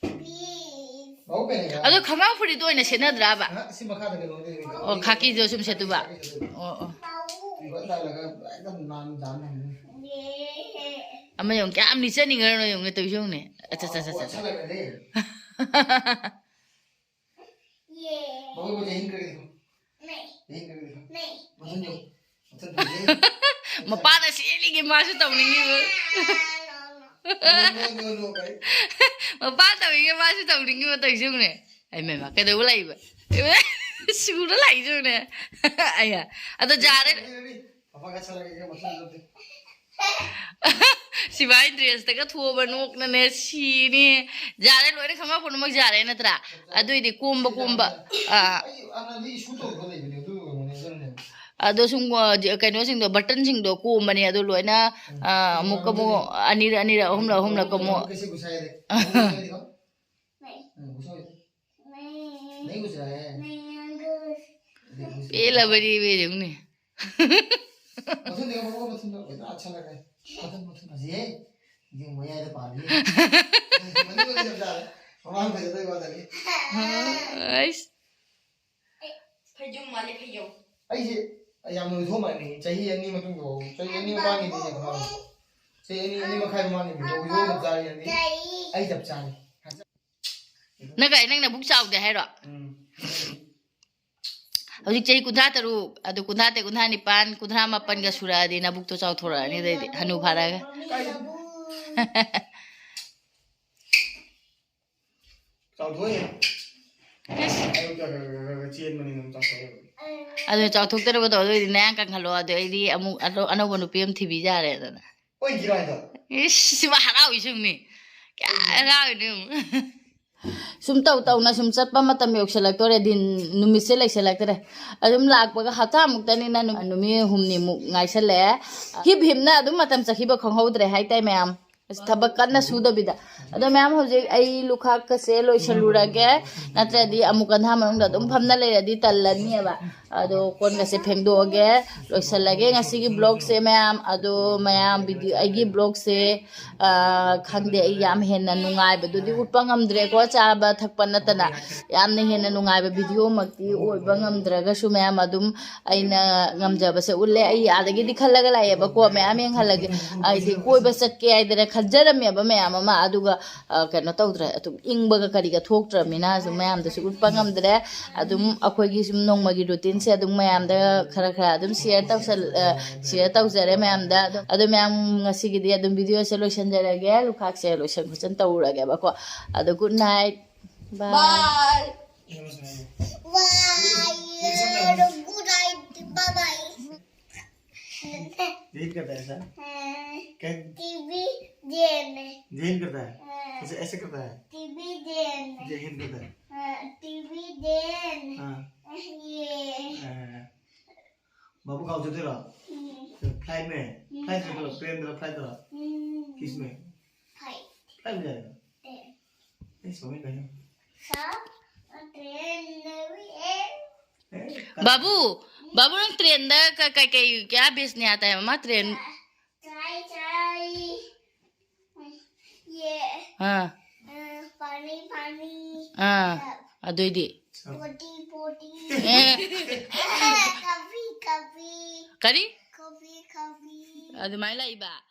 ꯕꯥꯎ ꯄꯦꯟ ꯍꯥꯏꯕ꯫ ꯑꯗꯣ ꯈꯣꯡꯒ꯭ꯔꯥꯎ ꯐꯨꯔꯤꯠꯇꯣ ꯑꯣꯏꯅ ꯁꯦꯠꯅꯗ꯭ꯔꯕ? ꯑ, ꯁꯤ ꯃꯈꯥꯗ ꯀꯩꯅꯣ ꯂꯩꯔꯤ꯫ ꯑꯣ, ꯈꯥꯀꯤꯗꯣ ꯁꯨꯝ ꯁꯦꯠꯇꯣꯏꯕ? ꯑꯣ, ꯑꯣ꯫ ꯔꯤꯕꯟ ꯇꯥꯜꯂꯒ ꯑꯦꯛꯗꯝ ꯅꯥꯟ ꯅꯥꯟ ꯊꯝꯃꯤ꯫ ꯑꯃ ꯌꯦꯡꯉꯨ, ꯀꯌꯥꯝ ꯂꯤꯠꯆꯅꯤꯡꯉꯅꯣ ꯌꯦꯡꯉꯨꯅꯦ, ꯇꯧꯔꯤꯁꯦ ꯌꯦꯡꯉꯨꯅꯦ꯫ ꯑꯠꯆꯥ, ꯑꯠꯆꯥ, ꯑꯠꯆꯥ, ꯑꯠꯆꯥ꯫ ꯋꯥꯠꯁꯜꯂꯛꯀꯅꯤ꯫ ꯕꯥꯎ ꯄꯦꯟ ꯌꯦꯡꯈ꯭ꯔꯒꯦ꯫ ꯌꯦꯡꯈ꯭ꯔꯒꯦ꯫ ꯃꯊꯪ ꯌꯦꯡꯉꯨ꯫ ꯃꯊꯪ ꯌꯦꯡꯉꯨ꯫ ꯃꯄꯥꯅ ꯁꯦꯠꯂꯤꯒꯦ ꯃꯥꯁꯨ ꯇꯧꯅꯤꯡꯉꯤꯕ꯫ No, no, no, no, ꯀꯥꯏ꯫ ꯃꯄꯥ ꯇꯧꯔꯤꯒꯦ ꯃꯥꯁꯨ ꯇꯧꯅꯤꯡꯉꯤꯕ, ꯇꯧꯔꯤꯁꯦ ꯌꯦꯡꯉꯨꯅꯦ꯫ ꯑꯩ ꯃꯦꯝꯃ, ꯀꯩꯗꯧꯕ ꯂꯥꯛꯏꯕ? ꯁꯨꯔ ꯂꯥꯛꯏꯁꯦ ꯌꯦꯡꯉꯨꯅꯦ꯫ ꯑꯌꯥ꯫ ꯑꯗꯣ ꯖꯥꯔꯦ꯫ ꯄꯥꯄꯥ ꯀꯠꯁꯜꯂꯒꯦ, ꯃꯊꯪ ꯆꯠꯇꯦ꯫ ꯁꯤꯚꯥꯏ ꯗ꯭ꯔꯦꯁꯇꯒ ꯊꯣꯛꯑꯕ ꯅꯣꯛꯅꯅꯦ ꯁꯤꯅꯤ꯫ ꯖꯥꯔꯦ, ꯂꯣꯏꯅ ꯈꯪꯉꯛ ꯄꯨꯝꯅꯃꯛ ꯖꯥꯔꯦ ꯅꯠꯇ꯭ꯔꯥ? ꯑꯗꯨꯏꯗꯤ ꯀꯣꯝꯕ ꯀꯣꯝꯕ꯫ ꯑꯥ꯫ ꯑꯩ ꯑꯅꯥꯗꯤ ꯏꯁꯨ ꯇꯧꯗꯕ ꯂꯩꯕꯅꯦ, ꯑꯗꯨ ꯑꯣꯏꯔꯝꯒꯅꯤ, ꯑꯗꯨꯅꯅꯦ꯫ ꯑꯗꯣ ꯁꯨꯝ, ꯑ, ꯀꯩꯅꯣꯁꯤꯡꯗꯣ, ꯕꯇꯟꯁꯤꯡꯗꯣ ꯀꯣꯝꯕꯅꯦ꯫ ꯑꯗꯣ ꯂꯣꯏꯅ, ꯑ, ꯑꯃꯨꯛꯀ ꯑꯃꯨꯛ ꯑꯅꯤꯔꯛ, ꯑꯅꯤꯔꯛ, ꯑꯍꯨꯝꯂꯛ, ꯑꯍꯨꯝꯂꯛ ꯑꯃꯨꯛ꯫ ꯀꯩꯁꯦ ꯒꯨꯁꯥꯏꯔꯦ꯫ ꯒꯨꯁꯥꯏꯔꯦꯀꯣ? ꯎꯝ, ꯒꯨꯁꯥꯏ꯫ ꯅꯩ ꯒꯨꯁꯥꯏ꯫ ꯅꯩ ꯒꯨꯁꯥꯏ꯫ ꯄꯦꯜꯂꯕꯅꯤ ꯏꯕꯦꯝꯃ, ꯌꯦꯡꯉꯨꯅꯦ꯫ ꯃꯊꯨꯟꯗ ꯌꯦꯡꯉꯣ, ꯃꯊꯨꯟꯗ꯫ ꯍꯣꯏ, ꯑꯠꯁꯜꯂꯒ꯫ ꯃꯊꯨꯟ, ꯃꯊꯨꯟ ꯐꯖꯩꯍꯦ꯫ ꯌꯦꯡ ꯃꯌꯥꯏꯗ ꯄꯥꯜꯂꯤ꯫ ꯃꯅꯤꯡꯗ ꯆꯞ ꯆꯥꯔꯦ꯫ ꯃꯃꯥꯡ ꯐꯖꯗꯣꯏ ꯋꯥꯗꯅꯤ꯫ ꯑꯩꯁ꯫ ꯐꯩꯖꯣꯝ ꯃꯥꯜꯂꯦ, ꯐꯩꯖꯣꯝ꯫ ꯑꯩꯁꯦ ꯌꯥꯝ ꯅꯣꯏꯊꯣꯛ ꯃꯥꯜꯂꯦ꯫ ꯆꯍꯤ ꯑꯅꯤ ꯃꯇꯨꯡꯗ ꯐꯥꯎ, ꯆꯍꯤ ꯑꯅꯤ ꯃꯃꯥꯡꯒꯤꯗꯤ ꯌꯦꯡꯉꯣ꯫ ꯆꯍꯤ ꯑꯅꯤ, ꯑꯅꯤ ꯃꯈꯥꯏ ꯃꯃꯥꯡꯒꯤꯗꯤ ꯌꯦꯡꯉꯣ꯫ ꯆꯞ ꯆꯥꯔꯦ꯫ ꯑꯩ ꯆꯞ ꯆꯥꯔꯦ꯫ ꯅꯪ ꯀꯥꯏ, ꯅꯪ ꯅꯕꯨꯛ ꯆꯥꯎꯗꯦ ꯍꯥꯏꯔꯣ? ꯎꯝ꯫ ꯍꯧꯖꯤꯛ ꯆꯍꯤ ꯀꯨꯟꯊ꯭ꯔꯥ ꯇꯔꯨꯛ, ꯑꯗꯨ ꯀꯨꯟꯊ꯭ꯔꯥ ꯇꯔꯦꯠ, ꯀꯨꯟꯊ꯭ꯔꯥ ꯅꯤꯄꯥꯟ, ꯀꯨꯟꯊ꯭ꯥ ꯃꯥꯄꯟꯒ ꯁꯨꯔꯛꯑꯗꯤ ꯅꯕꯨꯛꯇꯣ ꯆꯥꯎꯊꯣꯔꯛꯑꯅꯤ꯫ ꯑꯗꯩꯗꯤ ꯍꯅꯨ ꯐꯥꯔꯛꯑꯒ꯫ ꯆꯥꯎꯊꯣꯛꯑꯦ꯫ ꯑꯌꯨꯛꯇ ꯈꯔ ꯈꯔ ꯈꯔ ꯈꯔ ꯆꯦꯟꯕꯅꯤꯅ ꯑꯗꯨꯝ ꯆꯥꯎꯊꯣꯛꯑꯦꯕ꯫ ꯑꯗꯨ ꯆꯥꯎꯊꯣꯛꯇꯅꯕ ꯇꯧꯗꯣꯏꯗꯤ ꯅꯌꯥꯡ ꯀꯪꯍꯜꯂꯣ꯫ ꯑꯗꯨ ꯑꯩꯗꯤ ꯑꯃꯨꯛ ꯑꯅꯧ- ꯑꯅꯧꯕ ꯅꯨꯄꯤ ꯑꯃ ꯊꯤꯕꯤ ꯌꯥꯔꯦꯗꯅ꯫ ꯑꯣꯏꯒꯤꯔꯣ ꯍꯥꯏꯗꯣ? ꯏꯁ, ꯁꯤꯕ ꯍꯔꯥꯎꯏ ꯁꯨꯝꯅꯤ꯫ ꯀꯌꯥ ꯍꯔꯥꯎꯏꯅꯣ ꯌꯦꯡꯉꯨ꯫ ꯁꯨꯝ ꯇꯧ ꯇꯧꯅ ꯁꯨꯝ ꯆꯠꯄ ꯃꯇꯝ ꯌꯧꯁꯜꯂꯛꯇꯣꯔꯦ꯫ ꯗꯤꯟ ꯅꯨꯃꯤꯠꯁꯦ ꯂꯩꯁꯜꯂꯛꯇ꯭ꯔꯦ꯫ ꯑꯗꯨꯝ ꯂꯥꯛꯄꯒ ꯍꯞꯇꯥꯃꯨꯛꯇꯅꯤꯅ ꯅꯨ- ꯅꯨꯃꯤꯠ ꯍꯨꯝꯅꯤꯃꯨꯛ ꯉꯥꯏꯁꯜꯂꯛꯑꯦ꯫ ꯍꯤꯞ ꯍꯤꯞꯅ ꯑꯗꯨꯝ ꯃꯇꯝ ꯆꯠꯈꯤꯕ ꯈꯪꯍꯧꯗ꯭ꯔꯦ ꯍꯥꯏꯇꯥꯏ ꯃꯌꯥꯝ꯫ ꯑꯁ, ꯊꯕꯛ ꯀꯟꯅ ꯁꯨꯗꯕꯤꯗ꯫ ꯑꯗꯣ ꯃꯌꯥꯝ, ꯍꯧꯖꯤꯛ ꯑꯩ ꯂꯨꯈꯥꯛꯀꯁꯦ ꯂꯣꯏꯁꯜꯂꯨꯔꯒꯦ, ꯅꯠꯇ꯭ꯔꯗꯤ ꯑꯃꯨꯛ ꯀꯟꯊꯥ ꯃꯅꯨꯡꯗ ꯑꯗꯨꯝ ꯐꯝꯅ ꯂꯩꯔꯗꯤ ꯇꯜꯂꯅꯤꯕ꯫ ꯑꯗꯣ ꯀꯣꯟꯒꯁꯦ ꯐꯦꯡꯗꯣꯛꯑꯒꯦ, ꯂꯣꯏꯁꯜꯂꯒꯦ ꯉꯁꯤꯒꯤ vlogꯁꯦ ꯃꯌꯥꯝ꯫ ꯑꯗꯣ ꯃꯌꯥꯝ video, ꯑꯩꯒꯤ vlogꯁꯦ, ꯑ, ꯈꯪꯗꯦ, ꯑꯩ ꯌꯥꯝ ꯍꯦꯟꯅ ꯅꯨꯡꯉꯥꯏꯕꯗꯨꯗꯤ ꯎꯠꯄ ꯉꯝꯗ꯭ꯔꯦꯀꯣ, ꯆꯥꯕ ꯊꯛꯄ ꯅꯠꯇꯅ꯫ ꯌꯥꯝꯅ ꯍꯦꯟꯅ ꯅꯨꯡꯉꯥꯏꯕ videoꯃꯛꯇꯤ ꯑꯣꯏꯕ ꯉꯝꯗ꯭ꯔꯒꯁꯨ ꯃꯌꯥꯝ ꯑꯗꯨꯝ ꯑꯩꯅ ꯉꯝꯖꯕꯁꯦ ꯎꯠꯂꯦ꯫ ꯑꯩ ꯑꯥꯗꯒꯤꯗꯤ ꯈꯜꯂꯒ ꯂꯥꯛꯑꯦꯕꯀꯣ, ꯃꯌꯥꯝ ꯌꯦꯡꯍꯜꯂꯒꯦ꯫ ꯍꯥꯏꯗꯤ ꯀꯣꯏꯕ ꯆꯠꯀꯦ ꯍꯥꯏꯗꯅ ꯈꯟꯖꯔꯝꯃꯦꯕ ꯃꯌꯥꯝ ꯑꯃ, ꯑꯗꯨꯒ, ꯑ, ꯀꯩꯅꯣ ꯇꯧꯗ꯭ꯔꯦ, ꯑꯗꯨꯝ ꯏꯪꯕꯒ ꯀꯔꯤꯒ ꯊꯣꯛꯇ꯭ꯔꯕꯅꯤꯅ ꯑꯗꯨꯝ ꯃꯌꯥꯝꯗꯁꯨ ꯎꯠꯄ ꯉꯝꯗ꯭ꯔꯦ꯫ ꯑꯗꯨꯝ ꯑꯩꯈꯣꯏꯒꯤ ꯁꯨꯝ ꯅꯣꯡꯃꯒꯤ routineꯁꯦ ꯑꯗꯨꯝ ꯃꯌꯥꯝꯗ ꯈꯔ ꯈꯔ ꯑꯗꯨꯝ share ꯇꯧꯁꯜ-, ꯑ, share ꯇꯧꯖꯔꯦ ꯃꯌꯥꯝꯗ꯫ ꯑꯗꯣ, ꯑꯗꯣ ꯃꯌꯥꯝ, ꯉꯁꯤꯒꯤꯗꯤ ꯑꯗꯨꯝ videoꯁꯦ ꯂꯣꯏꯁꯟꯖꯔꯒꯦ, ꯂꯨꯈꯥꯛꯁꯦ ꯂꯣꯏꯁꯟ ꯈꯣꯠꯆꯟ ꯇꯧꯔꯨꯔꯒꯦꯕꯀꯣ꯫ ꯑꯗꯣ good night, bye. Bye. ꯌꯦꯡꯉꯣ ꯁꯨꯃꯥꯏꯅ꯫ Why you good idea? Bye bye. जेन करता है ऐसा? हाँ, क्या? टीवी जेन। जेन करता है? हाँ, ऐसे, ऐसे करता है? टीवी जेन। जेन करता है? हाँ, टीवी जेन। हाँ। ये। हाँ। बाबू खाओ जो तेरा। हम्म, फ्लाइट में। फ्लाइट में तेरा, प्लेन तेरा, फ्लाइट तेरा। हम्म, किस में? फाइव। फ्लाइट में जाएगा। टेन। नहीं, सौ में कहीं। सब ट्रेन में भी एक। ए, बाबू, बाबू, नंग ट्रेन दा का, का, का, क्या बेचने आता है मामा? ट्रेन। चाय, चाय। ये। हाँ। अ, पानी, पानी। ꯑꯥ꯫ सब। ꯑꯗꯨꯏꯗꯤ꯫ Potty, potty. ꯑꯦ꯫ Coffee, coffee. ꯀꯔꯤ? Coffee, coffee. ꯑꯗꯨꯃꯥꯏꯅ ꯂꯥꯛꯏꯕ?